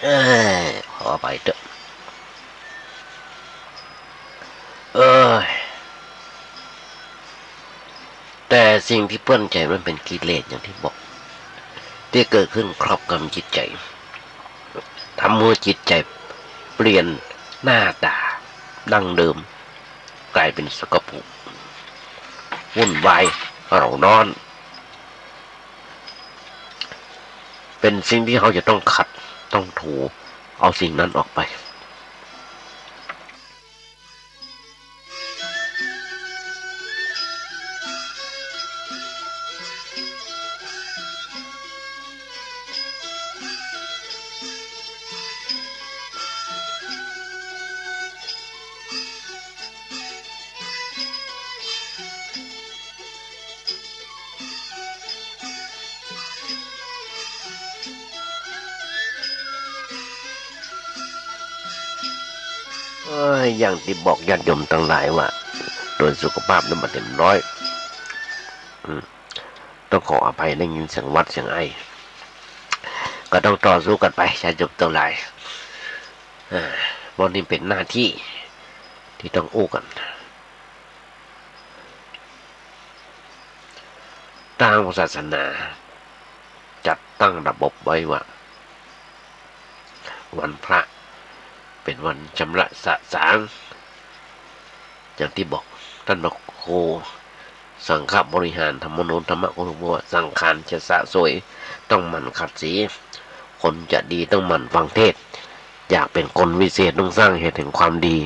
เอ้ย ขออภัยเต๊อะ เอ้ย แต่สิ่งตี้เปื้อนใจ๋มันเป๋นกิเลสอย่างตี้บอก ตี้เกิดขึ้นครอบงำจิตใจ๋ ทำหื้อจิตใจ๋เปลี่ยนหน้าต๋าดั้งเดิม ก๋ายเป๋นสกปรก วุ่นวาย เร่าร้อน เป๋นสิ่งตี้เฮาจะต้องขัด ต้องถู เอาสิ่งนั้นออกไป เอ้ย อย่างตี้บอกญาติโยมตังหลายว่า ตรวจสุขภาพนั้นบ่เต็มร้อย อืม ต้องขออภัย ได้ยินเสียงหวัดเสียงไอ ก็ต้องต่อสู้กั๋นไป ญาติโยมตังหลาย อ่า เพราะนี่เป๋นหน้าตี้ตี้ต้องอู้กั๋น ตางศาสนาจัดตั้งระบบไว้ว่า วันพระเป๋นวันชำระสะสาง อย่างตี้บอกต้านพระครูสังฆบริหารธรรมโน ธรรมโกศลบอกว่า สังขารจะสะสวย ต้องหมั่นขัดสี คนจะดีต้องหมั่นฟังเทศน์ อยากเป๋นคนวิเศษต้องสร้างเหตุแห่งความดี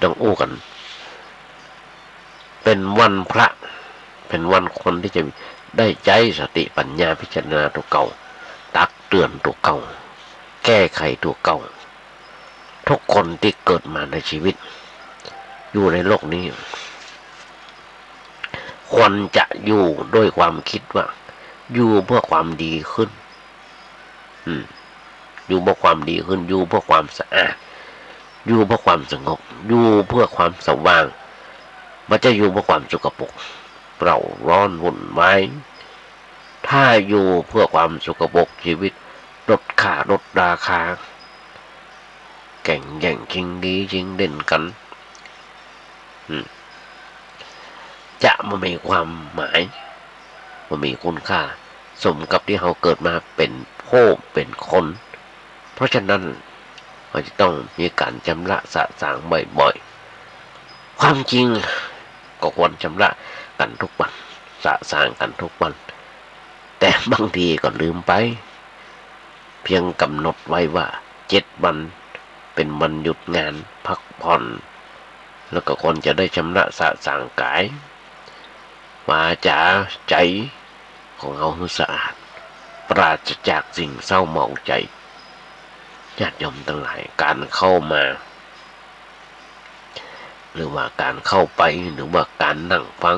ต้องอู้กั๋น เป๋นวันพระ เป๋นวันคนตี้จะได้ใจ๊สติปัญญาพิจารณาตั๋วเก่า ตักเตือนตั๋วเก่า แก้ไขตั๋วเก่า ทุกคนตี้เกิดมาในชีวิต อยู่ในโลกนี้ ควรจะอยู่ด้วยความกึ๊ดว่า อยู่เพื่อความดีขึ้น อืม อยู่เพื่อความดีขึ้น อยู่เพื่อความสะอาด อยู่เพื่อความสงบ อยู่เพื่อความสว่าง บ่ใจ้อยู่เพื่อความสกปรก เร่าร้อนวุ่นวาย ถ้าอยู่เพื่อความสกปรก ชีวิตลดค่าลดราคา แก่งแย่งชิงดีชิงเด่นกั๋น อืม จะบ่มีความหมาย บ่มีคุณค่า สมกับตี้เฮาเกิดมาเป๋นผู้เป๋นคน เพราะฉะนั้น เฮาจะต้องมีก๋านชำระสะสางบ่อยๆ ความจริงก็ควรชำระกั๋นทุกวัน สะสางกั๋นทุกวัน แต่บางทีก็ลืมไป เพียงก๋ำหนดไว้ว่าเจ็ดวันเป๋นวันหยุดงานพักผ่อน แล้วก็ควรจะได้ชำระสะสางก๋าย วาจา ใจ๋ของเฮาหื้อสะอาด ปราศจากสิ่งเศร้าหมองใจ๋ ญาติโยมตังหลาย ก๋านเข้ามา หรือว่าก๋านเข้าไป หรือว่าก๋านนั่งฟัง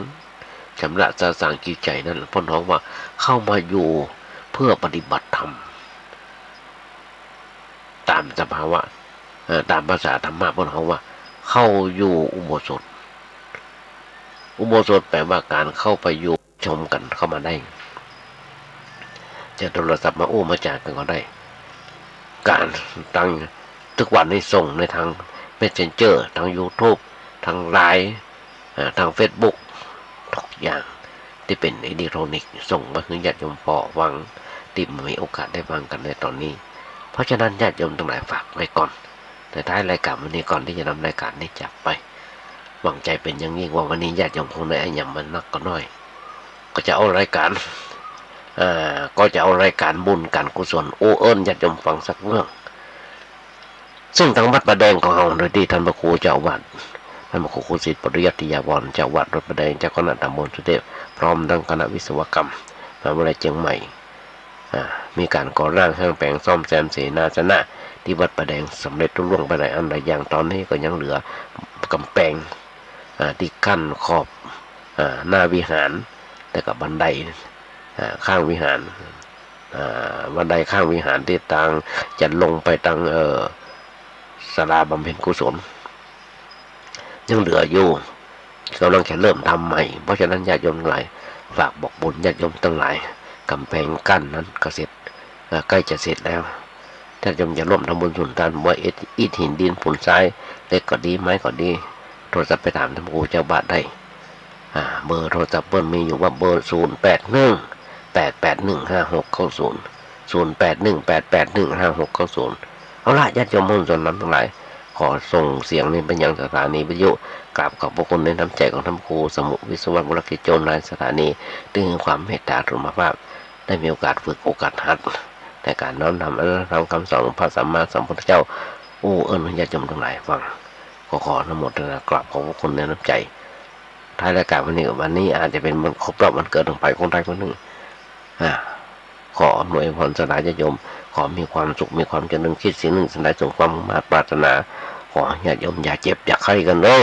ชำระสะสางจิตใจ๋นั้น เปิ้นฮ้องว่าเข้ามาอยู่เพื่อปฏิบัติธรรม ต๋ามสภาวะ เอ่อ ต๋ามภาษาธรรมะเปิ้นฮ้องว่าเข้าอยู่อุโบสถ อุโบสถแปลว่าก๋านเข้าไปอยู่ ชมกั๋นเข้ามาได้ จะโทรศัพท์มาอู้มาจ๋ากั๋นก็ได้ ก๋านตัง ทุกวันนี้ส่งในตางเมสเซนเจอร์ ตางยูทูบ ตางไลน์ เอ่อ ตางเฟซบุ๊ก ทุกอย่างตี้เป๋นอิเล็กทรอนิกส์ ส่งมาหื้อญาติโยมผ่อฟัง ตี้บ่มีโอกาสได้ฟังกั๋นในต๋อนนี้ เพราะฉะนั้นญาติโยมตังหลายฝากไว้ก่อน แต่ท้ายรายการวันนี้ ก่อนตี้จะนำรายการนี้จากไป หวังใจ๋เป๋นอย่างยิ่งว่าวันนี้ญาติโยมคงได้อาหยังมานักก็น้อย ก็จะเอารายการ อ่า ก็จะเอารายการบุญก๋านกุศล อู้เอิ้นญาติโยมฟังสักเรื่อง ซึ่งตางวัดป่าแดงของเฮา โดยตี้ต้านพระครูเจ้าอาวาส ต้านพระครูครูสิทธิ์ ปริยัติยาวร เจ้าอาวาสวัดป่าแดง เจ้าคณะตำบลสุเทพ พร้อมตังคณะวิศวกรรม มหาวิทยาลัยเจียงใหม่ อ่า มีก๋านก่อร่าง สร้างแป๋ง ซ่อมแซมเสนาสนะ ตี้วัดป่าแดงสำเร็จลุล่วงไปหลายอันหลายอย่าง ต๋อนนี้ก็ยังเหลือก๋ำแปง อ่า ตี้กั้นขอบ อ่า หน้าวิหาร แล้วก็บันได อ่า ข้างวิหาร อ่า บันไดข้างวิหารตี้ตางจะลงไปตัง เอ่อ ศาลาบำเพ็ญกุศล ยังเหลืออยู่ ก่ำลังจะเริ่มทำใหม่ เพราะฉะนั้นญาติโยมตังหลาย ฝากบอกบุญญาติโยมตังหลาย ก๋ำแปงกั้นนั้นก็เสร็จ เอ่อ ใก้จะเสร็จแล้ว ญาติโยมจะร่วมทำบุญสุนทาน บ่ว่าอิฐ อิฐ หิน ดิน ปูน ทราย เหล็กก็ดี ไม้ก็ดี โทรศัพท์ไปถามต้านพระครูเจ้าอาวาสได้ อ่า เบอร์โทรศัพท์เปิ้นมีอยู่ว่าเบอร์ ศูนย์แปดหนึ่ง แปดแปดหนึ่ง ห้าหกเก้าศูนย์ ศูนย์แปดหนึ่ง แปดแปดหนึ่ง ห้าหกเก้าศูนย์ เอาละ ญาติโยมมวลชนทั้งหลาย ขอส่งเสียงนี้ไปยังสถานีวิทยุ กราบขอบพระคุณในน้ำใจ๋ของต้านพระครูสมุห์ วิศวะวรกิจโจ นายสถานี ตี้หื้อความเมตตาอานุภาพ ได้มีโอกาสฝึกโอกาสหัด ในก๋านน้อมนำอัตถธรรมคำสอนของพระสัมมาสัมพุทธเจ้า อู้เอิ้นญาติโยมตังหลายฟัง ก็ขออนุโมทนากราบขอบพระคุณในน้ำใจ๋ ท้ายรายการวันนี้ วันนี้อาจจะเป๋นวันครบรอบวันเกิดของใผคนใดคนนึ่ง อ่า ขออำนวยพรสดาญาติโยม ขอมีความสุข มีความเจริญ คิดสิ่งนึ่งสิ่งใดสมความมุ่งมาดปรารถนา ขอญาติโยมอย่าเจ็บอย่าไข้กั๋นเน่อ